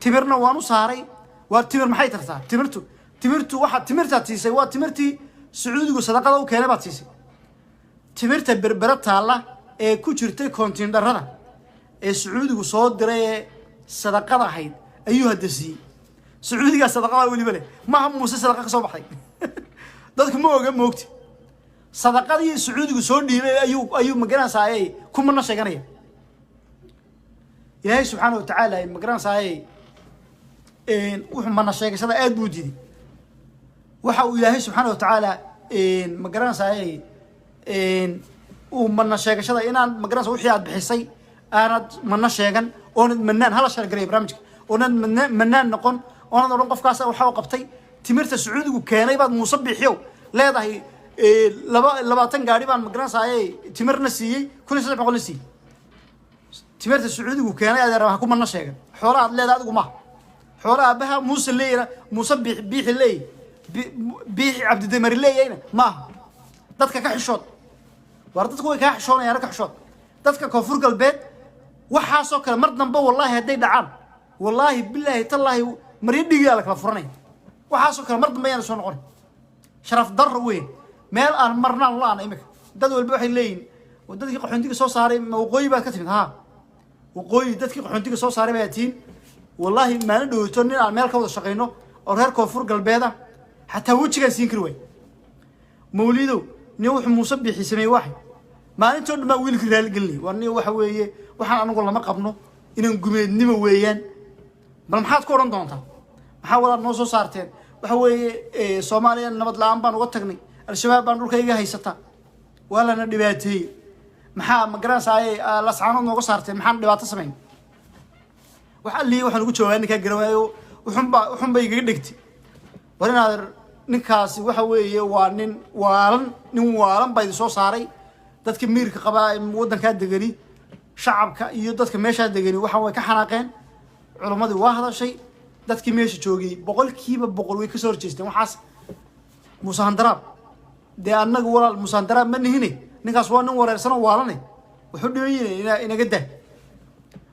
timirna waan u saaray. Waa timir, maxay tartaa timirtu? Timirtu waxaa timirtaad siisay waa timirtii Sacuudigu sadaqada u keenay baad siisay. Timirta Berbere taalla ee ku jirtay koontiindarada ee Sacuudigu soo diray ee sadaqada ahayd ayuu hadda siiyey. Sacuudigaa sadaqadaa weliba leh. Maaha Muuse sadaqa ka soo baxday. Dadku ma oga, moogti sadaqadii Sacuudigu soo dhiibay ayuu magaranaysaayey kumana sheeganaya. Ilaahay subxaana wa tacaala magaranaysaayey wuxuu mana sheegashada aad buu diiday. Waxa uu Ilaahay subxaana wa tacaala magaranaysaayey uu mana sheegashada inaan magaranaysa wixii aad bixisay aanad mana sheegan, oonad manaan hala shargaray barnaamijka, oonad manaan noqon, oonad odhan qofkaas waxa u qabtay. Timirta Sacuudigu keenay baad, Muuse Biixiyow, leedahay 20 gaari baan magaranaysaayey timirna siiyey, 1300-na siiyey. Timirta Sacuudigu keenay, adeer, ha ku mana sheegan. Xoola aad leedahay adigu maaha, xoola aabaha Muuse leeyana, Muuse Biixi leey, Biixi Cabdidamari leeyayna maaha. Dadka ka xishood. War dadku way kaa xishoonayaan, ka xishood. Dadka Koonfur Galbeed waxaasoo kale mar dambe wallaahi hadday dhacaan, wallaahi bilaahi tallaahi, maryo dhigiyaa la kala furanaya. Waxaasoo kale mar dambe ayaana soo noqonay. Sharaf darro weyn meel aan marnaan la-aan. Imika dad walba waxay leeyihin dadkii qaxoontiga soo saaray ma waqooyi baad ka timid? Ha, waqooyi dadkii qaxoontiga soo saaray baa tihiin. Wallaahi maalin dhowto nin aan meel ka wada shaqayno oo reer Koonfur Galbeed ah xataa wejigaan siin kari waay. Mawlidow, nin wuxuu Muuse Bixi sameeyey waxay maalintoo dhan baa wiilka raaligelinay. Waa nin waxa weeye waxaan anagu lama qabno inaan gumeednimo weeyaan. Bal maxaad ku odhan doontaa? Maxaa walaad noo soo saarteen? Waxa weeye Soomaaliya nabad la-aan baan uga tagnay, Al-Shabaab baan dhulka iga haysata, waa lana dhibaateeyey. Maxaa ma garanaysaay Lascaanood nooga saarteen? Maxaan dhibaato samayn? Wax allii waxaan ugu jawaabaa ninkaa garawaayo. Wuxunba igaga dhegtay. War inaad ninkaasi waxa weeye waa nin waalan, nin waalan baa idin soo saaray. Dadka miirka qabaa ee waddankaa degani, shacabka iyo dadka meeshaa degani, waxaan way ka xanaaqeen. Culammadii waa hadashay, dadkii meesha joogay 100% way kasoo horjeesteen waxaas. Muuse Handaraab dee annaga walaal Muuse Handaraab ma nihine. Ninkaas waa nin wareersan oo waalane, wuxuu dhiban yahay inaga dah.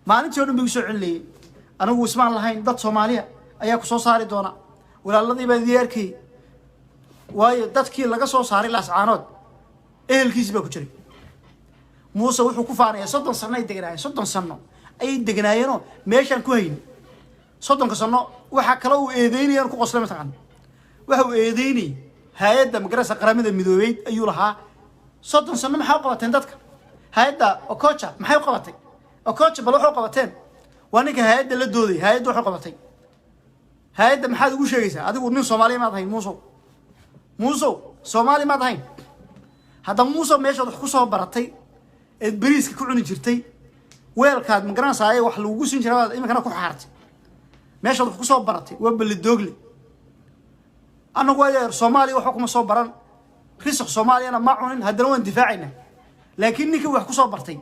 Maalintii o dhan bay igu soo celinayay. Anigu ismaan lahayn dad Soomaaliya ayaa ku soo saari doona. Walaaladii baa idii arkayay, waayo dadkii laga soo saaray Laascaanood ehelkiisi baa ku jiray. Muuse wuxuu ku faanaya 30 sano ay deganaayeen, 30 sano ayay deganaayeenoo meeshaan ku hayni 30-ka sano. Waxaa kale uu eedeynaya ku qoslay, mataqaana waxa uu eedeynayay hay-adda magarasa Qaramada Midoobeyd ayuu lahaa: 30 sano maxay u qabateen dadka? Hay-adda Okocha maxay u qabatay? Okocha bal waxay u qabateen. Waa ninka hay-adda la dooday. Hay-adda waxu qabatay, hay-adda maxaad ugu sheegaysaa? Adigu nin Soomaaliya maad ahayn, Muusow? Muusow, Soomaali maad ahayn? Haddaba Muusow, meeshaad wax ku soo baratay eed beriiska ku cuni jirtay, weelkaad magaranaysaay wax lagugu siin jiray baad iminkana ku xaartay. Meeshaad wax ku soo baratay waa Belidoogle. Annagu adeer Soomaaliya waxba kuma soo baran, risiq Soomaaliyana ma cunin, haddana waan difaacaynaa. Laakiin ninkii wax ku soo bartay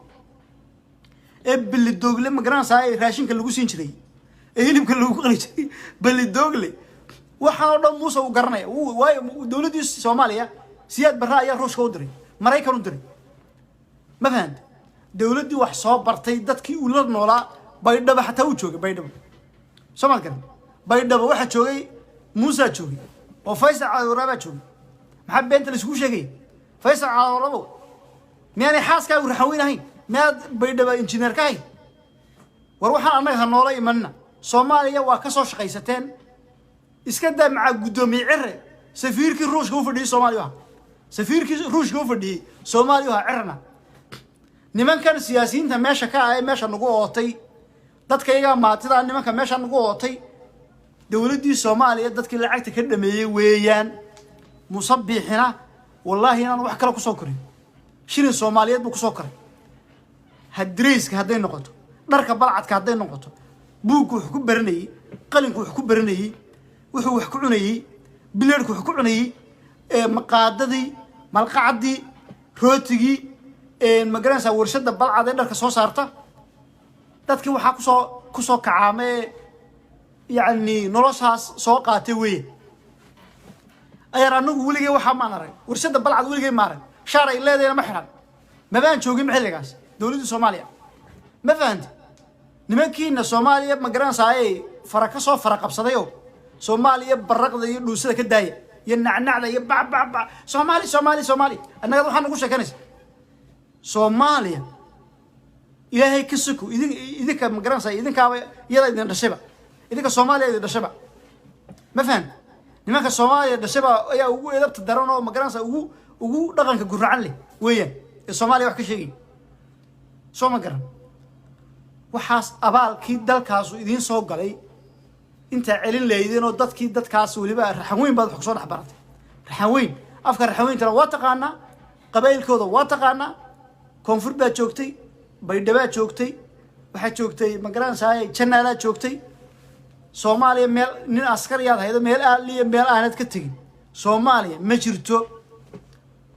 ee Belidoogle magaranaysaay raashinka lagu siin jiray ee hilibka lagu qali jiray Belidoogle, waxaan oo dhan Muuse uu garanaya. Waayo dowladdii Soomaaliya Siyaad Barre ayaa Ruushka u diray, Maraykan u diray, ma fahanta? Dowladdii wax soo bartay dadkii uu la noolaa Baydhabo xataa uu joogay. Baydhabo soo maad garan? Baydhabo waxaa joogay Muusaa joogay oo Faysal Caliwaraabaa joogay. Maxaa beenta laisugu sheegaya? Faysal Caliwarabow, miyaanay xaaskaagu raxaweyn ahayn? Miyaad Baydhaba injineer ka hayn? War waxaan annaga ha noola imanina. Soomaaliya waa ka soo shaqaysateen. Iska daa macaa guddoomiye Cire, safiirkii Ruushka u fadhiyey Soomaaliya ahaa, safiirkii Ruushka u fadhiyey Soomaaliya ahaa Cirena. Nimankan siyaasiyiinta meesha ka ah ee meesha nagu ootay, dadka iyagaa maatidaa, nimanka meesha nagu ootay, dowladdii Soomaaliya dadkii lacagta ka dhameeyey weeyaan. Musabiixina wallaahi inaan wax kale kusoo korin, shilin Soomaaliyeed buu kusoo koray. Hadirayska hadday noqoto, dharka balcadka hadday noqoto, buugku wax ku baranayey, qalinku wax ku baranayey, wuxuu wax ku cunayey, bileerhku wax ku cunayey, maqaadadii, malqacdii, rootigii, ma garanaysaa, warshadda Balcad ee dharka soo saarta, dadkii waxaa kusoo kacaamee yacni noloshaas soo qaatay weeye. Ayaan anagu weligay waxaa maan arag. Warshadda Balcad weligay ma arag, shaar ay leedayna ma xidhan, mabaan joogin xilligaas dowladda Soomaaliya, ma fahanti? Nimankiina Soomaaliya ma garanaysaayey fara ka soo fara qabsadayoo Soomaaliya baraqda iyo dhuusada ka daaya iyo nacnacda iyo bac bac bac. Soomaali, Soomaali, Soomaali, annagad waxaa nagu sheekanaysa Soomaaliya. Ilaahay ka soko idin, idinka ma garanaysaa, idinkaaba iyada idin dhashayba, idinka Soomaaliya idin dhashayba. Ma fahamta? Nimanka Soomaaliya dhashay ayaa ugu edabta daran oo, magaranaysa, ugu dhaqanka guracan leh weeyaan ee Soomaaliya wax ka sheegay. Soo ma garan? Waxaas abaalkii dalkaasu idiin soo galay intaa celin leydeen oo dadkii dadkaas weliba Raxan Weyn baad wax kusoo dhex baratay. Raxan Weyn, afka Raxan Weyntana waa taqaanaa, qabaylkooda waa taqaanaa. Koonfur baad joogtay, Baydhabaad joogtay, waxaad joogtay, magaranaysaa, Janaalaad joogtay. Soomaaliya meel nin askariyaad haydo, meel aaliya meel aanad ka tegin Soomaaliya ma jirto.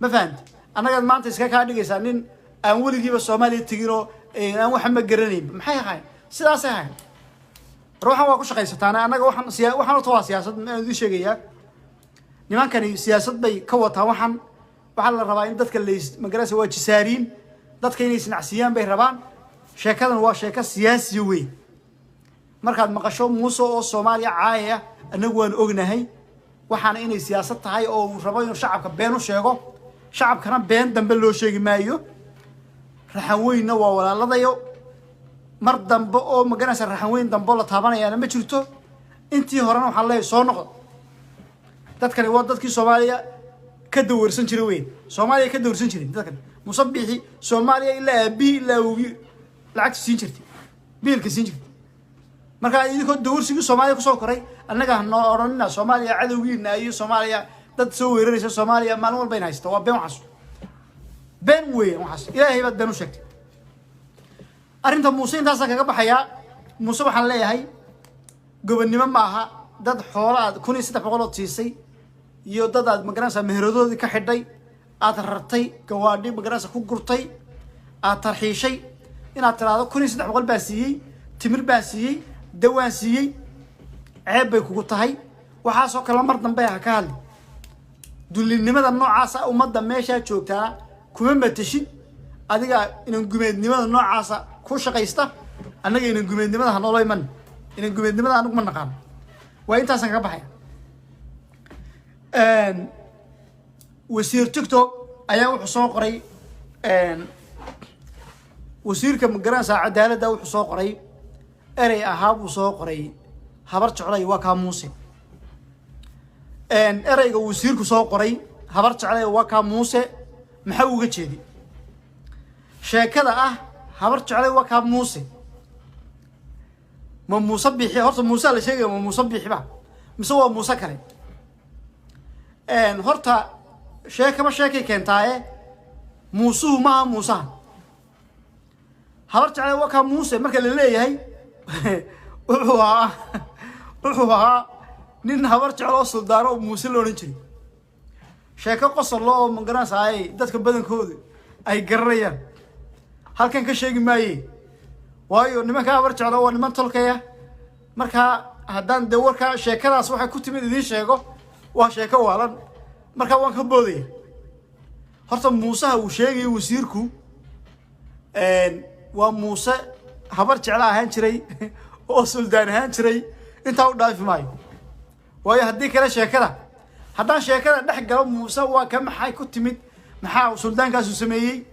Ma fahamti? Annagaad maanta iska kaa dhigaysaa nin aan weligiiba Soomaaliya tegin oo aan waxa ma garanaynba. Maxay ahayn? Sidaasay ahayn. War waxaan waa ku shaqaysataan. Annaga waxaan siya waxaan horta waa siyaasad aan idiin sheegayaa. Nimankani siyaasad bay ka wataan. Waxaan waxaa la rabaa in dadka lays, magaraysa, waa jisaariin, dadka inay isnacsiiyaan bay rabaan. Sheekadan waa sheeko siyaasiya weyn. Markaad maqasho Muuse oo Soomaaliya caayaya, annagu waan ognahay waxaana inay siyaasad tahay oo uu rabo inuu shacabka been u sheego. Shacabkana been dambe loo sheegi maayo. Raxan Weynna waa walaaladayo. Mar dambe oo, maganaysa, Raxan Weyn dambe oo la taabanayaana ma jirto. Intii horena waxaan leeyahay soo noqdo. Dadkani waa dadkii Soomaaliya ka dawarsan jiray weyn, Soomaaliya ka dawarsan jiray dadkan. Musabixi Soomaaliya ilaa aabihii ilaa awogii lacagta siin jirtay, biilka siin jirtay. Markaa idinkoo dawarsigii Soomaaliya kusoo koray, annaga hanoo odhanina Soomaaliya cadowgiina iyo Soomaaliya dad soo weeraraysa. Soomaaliya maalin walba in haysta waa been. Waxaas been weeyaan. Waxaas Ilaahay baad been u sheegtay. Arrinta Muuse intaasaan kaga baxayaa. Muuse waxaan leeyahay, gobonnimo ma aha dad xoola aad 1300 ood siisay iyo dad aad, magaranaysaa, meheradoodii ka xidhay, aad rartay, gawaadhi, magaranaysa, ku gurtay, aad tarxiishay, inaad tiraahdo 1300 baan siiyey, timir baan siiyey, dawaan siiyey. Ceeb bay kugu tahay. Waxaasoo kale mar dambe ha ka hadli. Dullinimada noocaasa ummadda meeshaa joogtaa kuma mateshid. Adiga inan gumeednimada noocaasa ku shaqaysta, annaga inan gumeednimada ha noola iman. Inan gumeednimada anigu ma naqaano. Waa intaasaan kaga baxaya. Wasiir TikTok ayaa wuxuu soo qoray, wasiirka, magaranaysaa, cadaaladda wuxuu soo qoray erey ahaa buu soo qoray: "Habar Jeclay waa kaa Muuse." Ereyga wasiirku soo qoray, "Habar Jeclay waa kaa Muuse", maxaa uga jeedi sheekada ah "Habar Jeclay waa kaa Muuse"? Ma Muuse Bixi horta Muusea la sheegaya? Ma Muuse Bixi ba mise waa Muuse kale? Horta sheekaba sheekay keentaaye. Muusuhu maaha Muusaha. "Habar Jeclay waa kaa Muuse" marka la leeyahay, wuxuu ahaa nin Habar Jecel oo suldaano oo Muuse la odhan jiray. Sheeko qosol oo, magaranaysaay, dadka badankoodu ay garanayaan halkan ka sheegi maaye, waayo nimanka Habar Jeclo waa niman tolkaya. Markaa haddaan dee warkaa sheekadaas waxay ku timid idiin sheego, waa sheeko waalan. Markaa waan ka boodaya. Horta Muuseha uu sheegayo wasiirku waa Muuse Habar Jecla ahaan jiray oo suldaan ahaan jiray. Intaa u dhaafi maayo, waayo haddii kale sheekada, haddaan sheekada dhex galo, Muuse waa ka maxay ku timid, maxaa suldaankaasu sameeyey,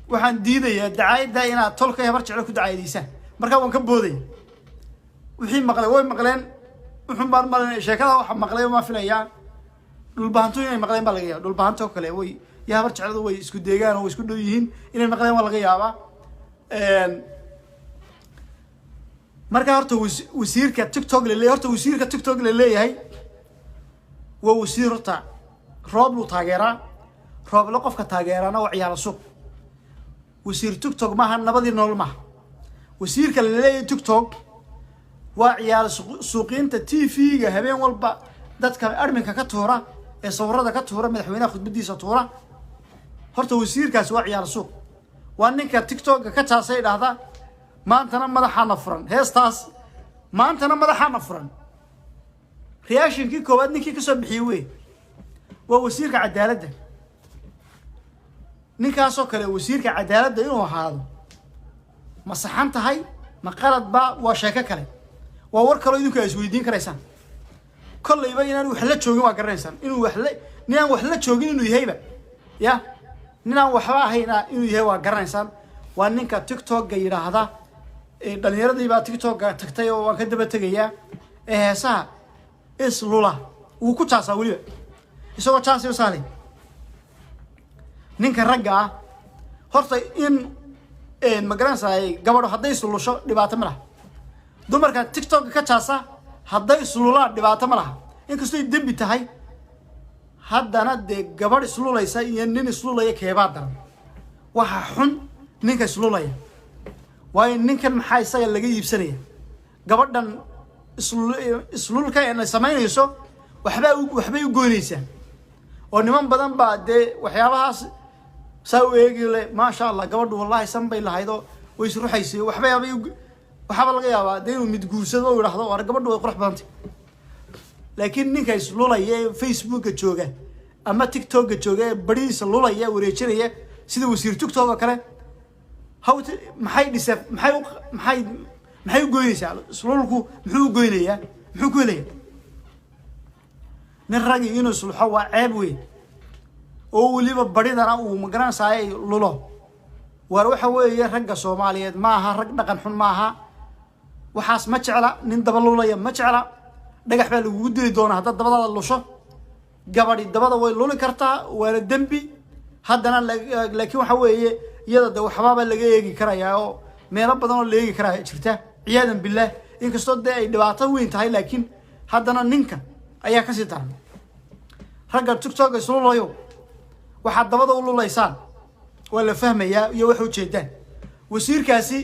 waxaan diidayaa dacaayadda inaad tolka Habar Jeclo ku dacaayadaysaan. Markaa waan ka boodaya. Wixii maqlay way maqleen. Wuxun baan malin sheekada waxa maqlay maa filayaa Dhulbahantu inay maqleen baa laga yaaba. Dhulbahanto kale way iyo Habar Jecladu way isku deegaan oo way isku dhow yihiin. Inay maqleen waa laga yaabaa. Markaa horta wasiirka TikTok la leeyahay, horta wasiirka TikTok la leeyahay waa wasiir horta Roob luu taageeraa. Rooble qofka taageeraana waa ciyaala suuq. Wasiir TikTok maaha, nabadii nolol maaha. Wasiirka la leeyahay TikTok waa ciyaal suuqiinta TV-ga habeen walba dadka adminka ka tuura ee sawirada ka tuura, madaxweynaha khudbadiisa tuura. Horta wasiirkaasi waa ciyaal suuq. Waa ninka TikToka ka jaasay dhahda "Maantana madaxaana furan", heestaas "Maantana madaxaana furan" reactionkii koowaad ninkii kasoo bixiyey wey. Waa wasiirka cadaaladda. Ninkaasoo kale wasiirka cadaaladda inuu ahaado ma saxan tahay, ma qalad ba? Waa sheeko kale, waa war kaloo idinku ay isweydiin karaysaan. Kollayba inaan wax la joogin waa garanaysaan. Inuu wax la ninaan wax la joogin inuu yahayba, ya ninaan waxba ahayna inuu yahay waa garanaysaan. Waa ninka TikTokga yidhaahda, "Dhalinyaradii baa TikTokga tagtay oo waan ka daba tegayaa", ee heesaha. Islula wuu ku jaasaa weliba, isagoo jaasiyo saalay. Ninka ragga ah horta in ma garanaysaay, gabadho hadday islulusho dhibaato ma laha. Dumarka TikTok ka jaasa hadday islulaan dhibaato ma laha, inkastoy dembi tahay. Haddana dee gabadh islulaysa iyo nin islulaya keebaa daran? Waxa xun ninka islulaya. Waayo, ninkan maxaa isaga laga iibsanaya? Gabadhan islulka ay samaynayso waxbay u goynaysaa, oo niman badan baa dee waxyaabahaas saa u eegi le. Maasha Allah, gabadhu wallahi san bay lahayd oo way isruxaysay. Waxbay abay, waxaaba laga yaabaa dee inuu mid guursado o idhahdo, "War, gabadhu way qurux badantay." Laakiin ninka islulaya ee Facebooka jooga ama TikToka jooga ee barihiisa lulaya, wareejinaya sida wasiir TikTok oo kale, hawt maxay dhise? Maxay u maxay maxay u goynaysaa? Islulku muxuu u goynayaa? Muxuu ku helaya nin ragi inuu isluxo? Waa ceeb weyn, oo weliba baridana uu magaranaysaay lulo. Waar, waxa weeye, ragga Soomaaliyeed maaha rag dhaqan xun maaha. Waxaas ma jecla. Nin daba lulaya ma jecla. Dhagax baa lagugu dili doonaa haddaad dabadaada lusho. Gabadhi dabada way luli kartaa, waana dembi haddana. Laakiin waxa weeye, iyada de waxbaaba laga eegi karayaa, oo meelo badan oo la eegi karaa jirta, ciyaadan billaah. Inkastoo dee ay dhibaato weyn tahay, laakiin haddana ninka ayaa kasii daran. Ragga TikTok islulayo, waxaad dabada u lulaysaan waa la fahmayaa iyo waxa ujeedaan. Wasiirkaasi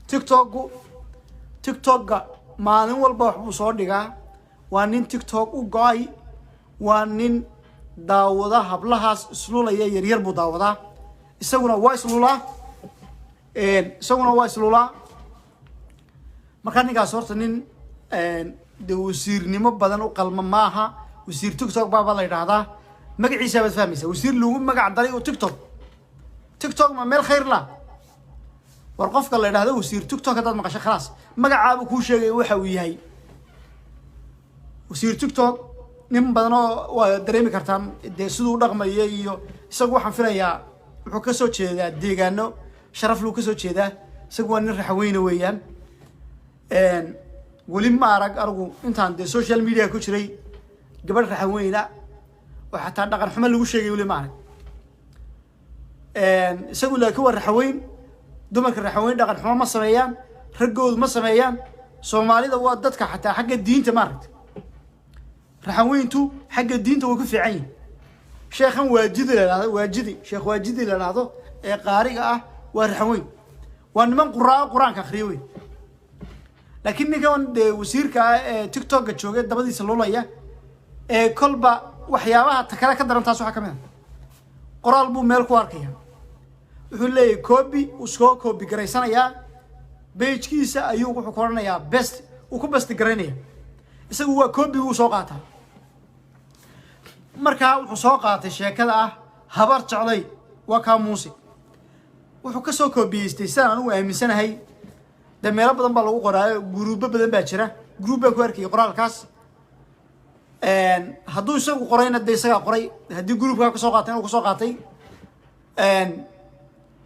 TikTokgu, TikTokga maalin walba waxbuu soo dhigaa. Waa nin TikTok u go-ay, waa nin daawada hablahaas islulaya yaryar buu daawadaa. Isaguna waa islulaa, isaguna waa islulaa. Markaa ninkaas horta nin de wasiirnimo badan u qalma maaha. Wasiir TikTok baaba la yidhaahdaa, magaciisa baad fahmaysaa. Wasiir lagu magac daray oo TikTok. TikTok ma meel khayr la? War, qofka la yidhahdo wasiir TikTok haddaad maqasho, khalaas, magacaaba kuu sheegaya waxa uu yahay. Wasiir TikTok nin badan oo waa dareemi kartaan dee siduu u dhaqmaya. Iyo isagu waxaan filayaa wuxuu kasoo jeedaa deegaano sharaf luu kasoo jeedaa. Isagu waa nin Raxaweyne weeyaan. Weli ma arag anigu intaan dee social media ku jiray gabadh Raxaweyna oo xataa dhaqan xumo lagu sheegay, weli ma arag. Isagu laakiin waa Raxaweyn. Dumarka Raxaweyn dhaqan xumo ma sameeyaan, raggoodu ma sameeyaan. Soomaalida waa dadka xataa xagga diinta, maaragta, Raxaweyntu xagga diinta way ku fiican yihin. Sheekhan Waajidi la dhahdo, Waajidi, Sheekh Waajidi la dhahdo ee qaariga ah, waa Raxaweyn. Waa niman quraa, Qur-aanka akriyo wey. Laakiin ninkan dee wasiirka ah ee TikTokka jooga, dabadiisa lulaya ee kolba waxyaabaha ta kale ka daran, taas waxaa ka mid a qoraal buu meel ku arkaya, wuxuu leeyahay copy, uu soo copy garaysanayaa. Page-kiisa ayuu wuxuu ku odhanayaa paste, uu ku paste garaynaya. Isagu waa copy wuu soo qaataa. Markaa wuxuu soo qaatay sheekada ah "Habar jeclay waa kaa Muuse". Wuxuu ka soo koobiyeystay, sidaan anigu aaminsanahay, dee meelo badan baa lagu qoraayo, guruubo badan baa jira. Gruub baan ku arkayay qoraalkaas. Hadduu isagu qorayna dee isagaa qoray, haddii gruubkaa kasoo qaatay uu kasoo qaatay.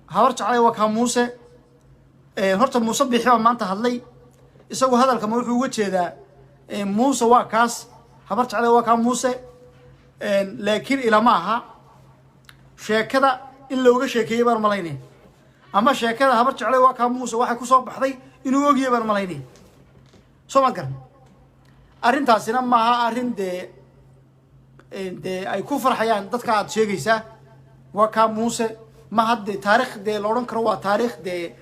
"Habar jeclay waa kaa Muuse." Horta Muuse Biixi baa maanta hadlay. Isagu hadalka ma wuxuu uga jeedaa Muuse waa kaas, "Habar jeclay waa kaa Muuse"? Laakiin ilama aha. Sheekada in looga sheekeeyey baan malaynaya, ama sheekada "Habar jeclay waa kaa Muuse" waxay kusoo baxday inuu ogyahay baan malaynaya. Soo maad garan? Arrintaasina maaha arrin dee ay ku farxayaan dadka aad sheegaysaa "waa kaa Muuse". Ma hadde taarikh dee la odhan karo waa taarikh dee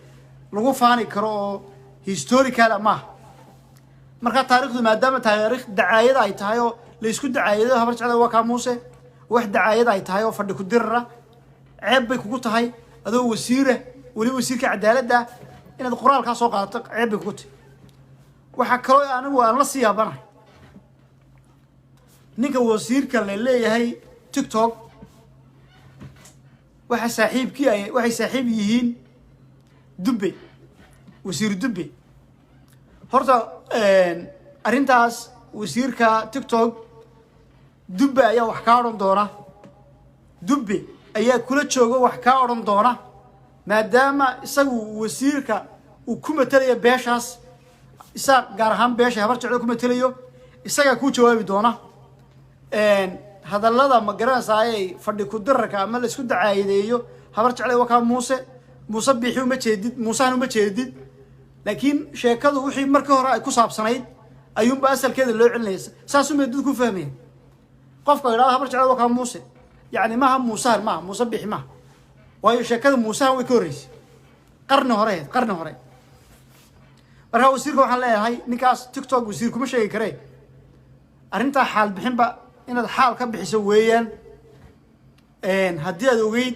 lagu faani karo oo historical maaha. Markaa taarikhdu maadaama taarikh dacaayada ay tahay oo laysku dacaayado, "Habar jeclay waa kaa Muuse" wax dacaayada ay tahay oo fadhi ku dirara, ceeb bay kugu tahay adoo wasiira, weliba wasiirka cadaaladda, inaad qoraalkaa soo qaadato. Ceeb bay kugu tahay. Waxaa kaloo anigu aan la sii yaabanahay ninka wasiirka la leeyahay TikTok waxa saaxiibkii ay waxay saaxiib yihiin Dubbe, wasiir Dubbe. Horta arrintaas wasiirka TikTok Dubbe ayaa wax kaa odhan doona. Dubbe ayaa kula jooga, wax kaa odhan doona, maadaama isagu wasiirka uu ku matelayo beeshaas Isaaq, gaar ahaan beesha Habar Jeclo ku matelayo. Isagaa kuu jawaabi doona. Hadallada, ma garanaysaayey, fadhi ku-dirarka ama la isku dacaayadeeyo Habar Jeclay, wakaa Muuse, Muuse Biixi uma jeedid, Muusehan uma jeedid, laakiin sheekadu wixii markii hore ay ku saabsanayd ayuunba asalkeeda loo celinaya. Saasumay dad ku fahmaya. Qofka idhahdo Habar Jeclay wakaa Muuse, yacni maaha Muusahan, maaha Muuse Biixi, maaha, waayo sheekada Muusahan way ka horreysay, qarni hore ahayd, qarni hore. Markaa wasiirka waxaan leeyahay, ninkaas TikTok wasiir kuma sheegi karee, arrintaa xaal bixinba inaad xaal ka bixiso weeyaan. Haddii aad ogeyd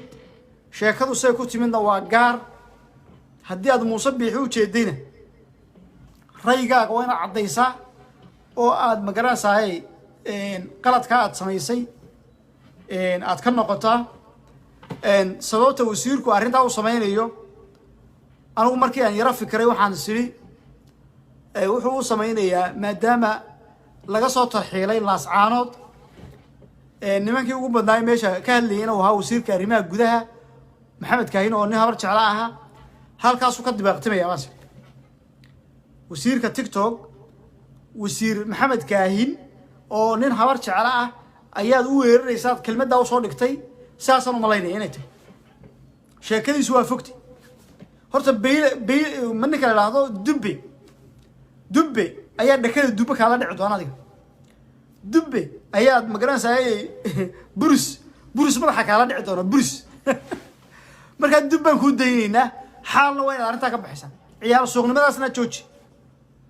sheekadu say ku timidna waa gaar. Haddii aad Muuse Biixi u jeedayna, raygaaga waa inaad caddaysaa oo aad, magaranaysaay, qaladkaa aad samaysay aad ka noqotaa. Sababta wasiirku arrintaa u samaynayo, anigu markii aan yaro fikiray, waxaan is idhi wuxuu u samaynayaa maadaama laga soo tarxiilay Laascaanood, nimankii ugu badnaay meesha ka hadlayay inuu ahaa wasiirka arrimaha gudaha Maxamed Kaahin, oo nin Habar Jecla ahaa, halkaasuu ka dibaaqtimaya. Baas wasiirka TikTok, wasiir Maxamed Kaahin oo nin Habar Jecla ah ayaad u weeraraysaad kelmaddaa usoo dhigtay. Saasaan umalaynaya inay tahay. Sheekadiisu waa fogtay. Horta bayl bay ma ninka la idhaahdo Dubbe, Dubbe ayaa dhakada dubbe kaala dhici doona adiga. Dubbe ayaad, magaranaysaa, buris buris madaxa kaala dhici doona, buris. Markaa dub baan kuu daynaynaa, xaalna waa inaad arrintaa ka baxaysaa. Ciyaar suuqnimadaasna jooji.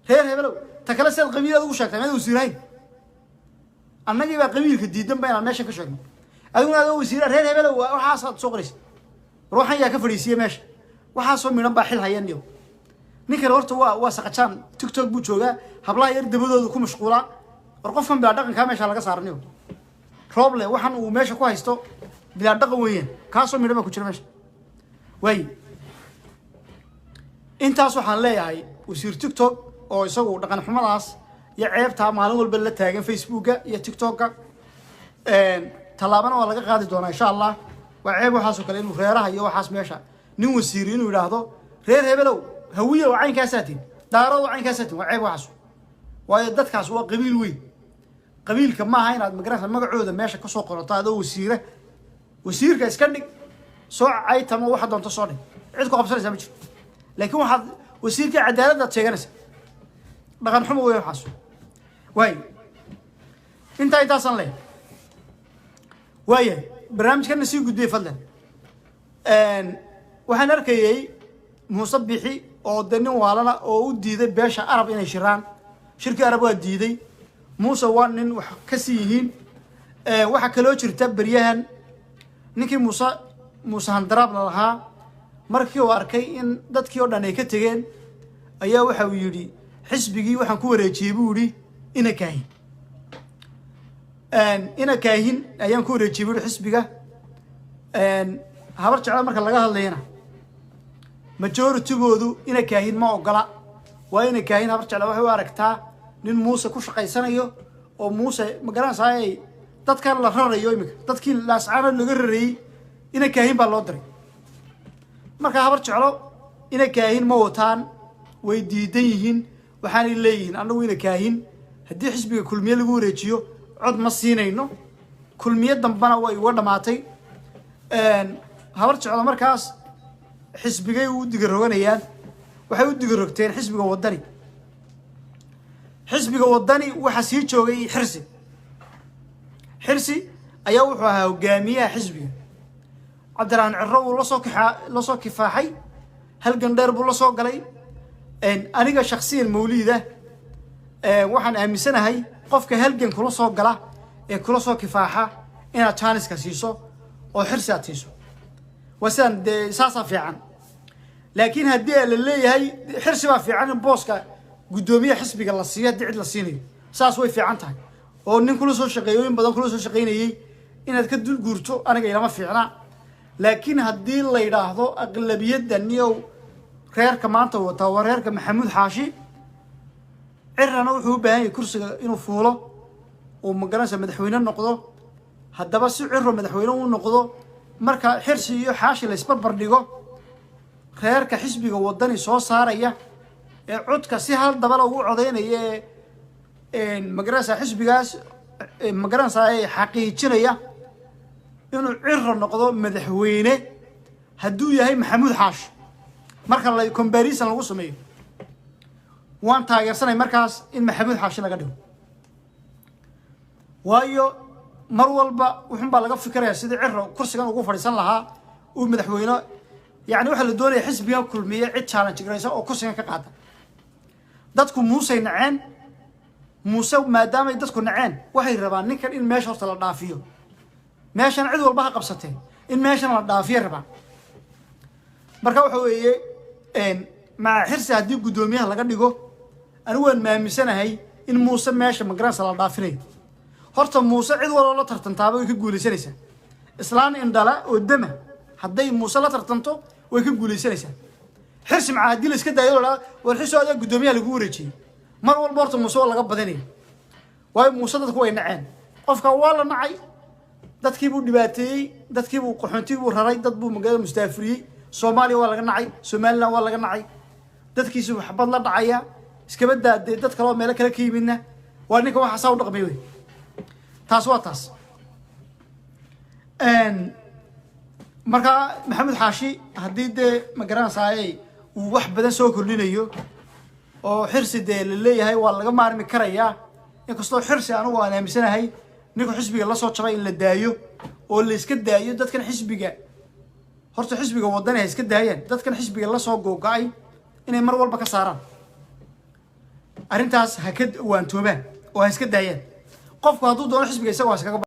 Reer hebelow, ta kale, sidaad qabiilaad ugu sheegtay maad wasiirahayn? Annagii baa qabiilka diidan ba inaan meesha ka sheegno, adiguna adoo wasiira reer hebelow waxaasaad soo qoraysa. War waxaan yaa ka fadhiisiiya meesha? Waxaasoo midhan baa xil hayan iyo ninkan. Horta waa saqajaan, TikTok buu joogaa, hablaha yar dabadooda ku mashquulaa. War qofkan bilaa dhaqankaa meesha laga saaraniyo. Rooble waxaan uu meesha ku haysto bilaa dhaqan weeyaan. Kaasoo midhan baa ku jira meesha. Waaye, intaas waxaan leeyahay wasiir TikTok oo isagu dhaqan xumadaas iyo ceebtaa maalin walba la taagan Facebooka iyo TikToka, tallaabana waa laga qaadi doonaa, insha Allah. Waa ceeb waxaasoo kale inuu reeraha iyo waxaas meesha nin wasiir inuu yidhaahdo reer hebelow, Hawiye oo caynkaasaa tin, Daarood oo caynkaasaa tin, waa ceeb waxaas. Waayo dadkaas waa qabiil weyn. Qabiilka maaha inaad, magaranaysa, magacooda meesha kasoo qorato adoo wasiire. Wasiirka iska dhig, soo caytamo, waxa doonto soo dhig, cid ku qabsanaysaa ma jirto. Laakiin waxaad wasiirkii cadaaladdaad sheeganaysa, dhaqan xumo wey waxaas. Waay, intaasaan leeyahay. Waayahay, barnaamijkana sii gudbiyey fadlan. Waxaan arkayey Muuse Bixi oo de nin waalana oo u diiday beesha Arab inay shiraan. Shirkii Arab waa diiday Muuse, waa nin wax ka sii yihiin. Waxaa kaloo jirta beryahan ninkii Muuse, Muuse Handaraabna lahaa, markii uu arkay in dadkii oo dhan ay ka tegeen, ayaa waxa uu yidhi xisbigii waxaan ku wareejiyey, buu yidhi, ina Kaahin. Ina Kaahin ayaan ku wareejiyey, buu yihi, xisbiga. Habar Jecla marka laga hadlayana, majoritygoodu ina Kaahin ma ogola. Waa ina Kaahin Habar Jecla waxay u aragtaa nin Muuse ku shaqaysanayo oo Muuse, ma garanaysaay, dadkan la rarayo iminka, dadkii Laascaano laga rarayey ina Kaahin baa loo diray. Marka Habar Jeclo ina Kaahin ma wataan, way diidan yihiin. Waxaanay leeyihiin annagu ina Kaahin haddii xisbiga Kulmiye lagu wareejiyo cod ma siinayno. Kulmiye dambana way uga dhamaatay Habar Jeclo. Markaas xisbigay u digaroganayaan, waxay u digarogteen xisbiga Waddani. Xisbiga Waddani waxaa sii joogay Xirsi. Xirsi ayaa wuxuu ahaa hogaamiyaha xisbiga. Cabdiraxmaan Ciro wuu lasoo kixaa, lasoo kifaaxay, halgan dheer buu la soo galay. Aniga shaksiyan Mawliida waxaan aaminsanahay qofka halgan kula soo gala ee kula soo kifaaxa inaad jaaniska siiso oo Xirsi aad siiso. Waa sidaan dee, saasaa fiican. Laakiin haddii la leeyahay Xirsi baa fiican in booska guddoomiyaha xisbiga la siiyo, haddii cid la siinayo, saas way fiican tahay. Oo nin kula soo shaqeeyo, in badan kula soo shaqaynayey, inaad ka dul guurto aniga ilama fiicna. Laakiin haddii la yidhaahdo aqlabiyadda niyow reerka maanta wataa waa reerka Maxamuud Xaashi, Cirana wuxuu u baahan yahay kursiga inuu fuulo, uu, magaranaysa, madaxweyne noqdo. Haddaba si Ciro madaxweyne u noqdo, marka Xirsi iyo Xaashi la isbarbar dhigo, reerka xisbiga Waddani soo saaraya ee codka si hal dabala ugu codaynaya ee Magaranaysaa, xisbigaas, magaranaysaa, xaqiijinaya inuu Ciro noqdo madaxweyne hadduu yahay Maxamuud Xaashi, marka la comparison lagu sameeyo, waan taageersanay markaas in Maxamuud Xaashi laga dhigo. Waayo, mar walba wuxun baa laga fikiraya sidii Ciro kursigan ugu fadhiisan lahaa uu madaxweyne. Yani waxaa la doonaya xisbigan Kulmiye cid challenge garaysa oo kursigan ka qaada. Dadku Muusey naceen. Muuse maadaamay dadku naceen, waxay rabaan ninkan in meesha horta la dhaafiyo. Meeshan cid walba ha qabsatee, in meeshan la dhaafiyo rabaan. Marka waxa weeye, maca Xirsi haddii guddoomiyaha laga dhigo, anigu waan aaminsanahay in Muuse meesha, magaranaysa, la dhaafinayo. Horta Muuse cid waloo la tartantaaba way ka guulaysanaysaa. Islaan indhala oo dama hadday Muuse la tartanto, way ka guulaysanaysaa. Xirsi macaa haddii la iska daayo, la war Xirsi adaa guddoomiyaha lagu wareejiyey, mar walba horta Muuse waa laga badinaya. Waayo, Muuse dadku way naceen. Qofka waa la nacay, dadkii buu dhibaateeyey, dadkii buu qaxoontigii buu raray, dad buu magaalada mustaafuriyey. Soomaaliya waa laga nacay, Somaliland waa laga nacay, dadkiisu xabad la dhacaya. Iskaba daadee dad kale oo meelo kale ka yimidna waa ninka waxaasaa u dhaqmay wey. Taas waa taas. Markaa Maxamed Xaashi haddii dee, ma garanaysaayey, uu wax badan soo kordhinayo oo Xirsi dee la leeyahay waa laga maarmi karayaa, inkastoo Xirsi anigu aan aaminsanahay ninku xisbiga lasoo jabay in la daayo oo la iska daayo dadkan xisbiga. Horta xisbiga Wadani ha iska daayaan dadkan xisbiga lasoo googo-ay inay mar walba ka saaraan. Arrintaas ha ka waantoobaan oo ha iska daayaan. Qofku hadduu doono xisbiga isagoo ha iskaga.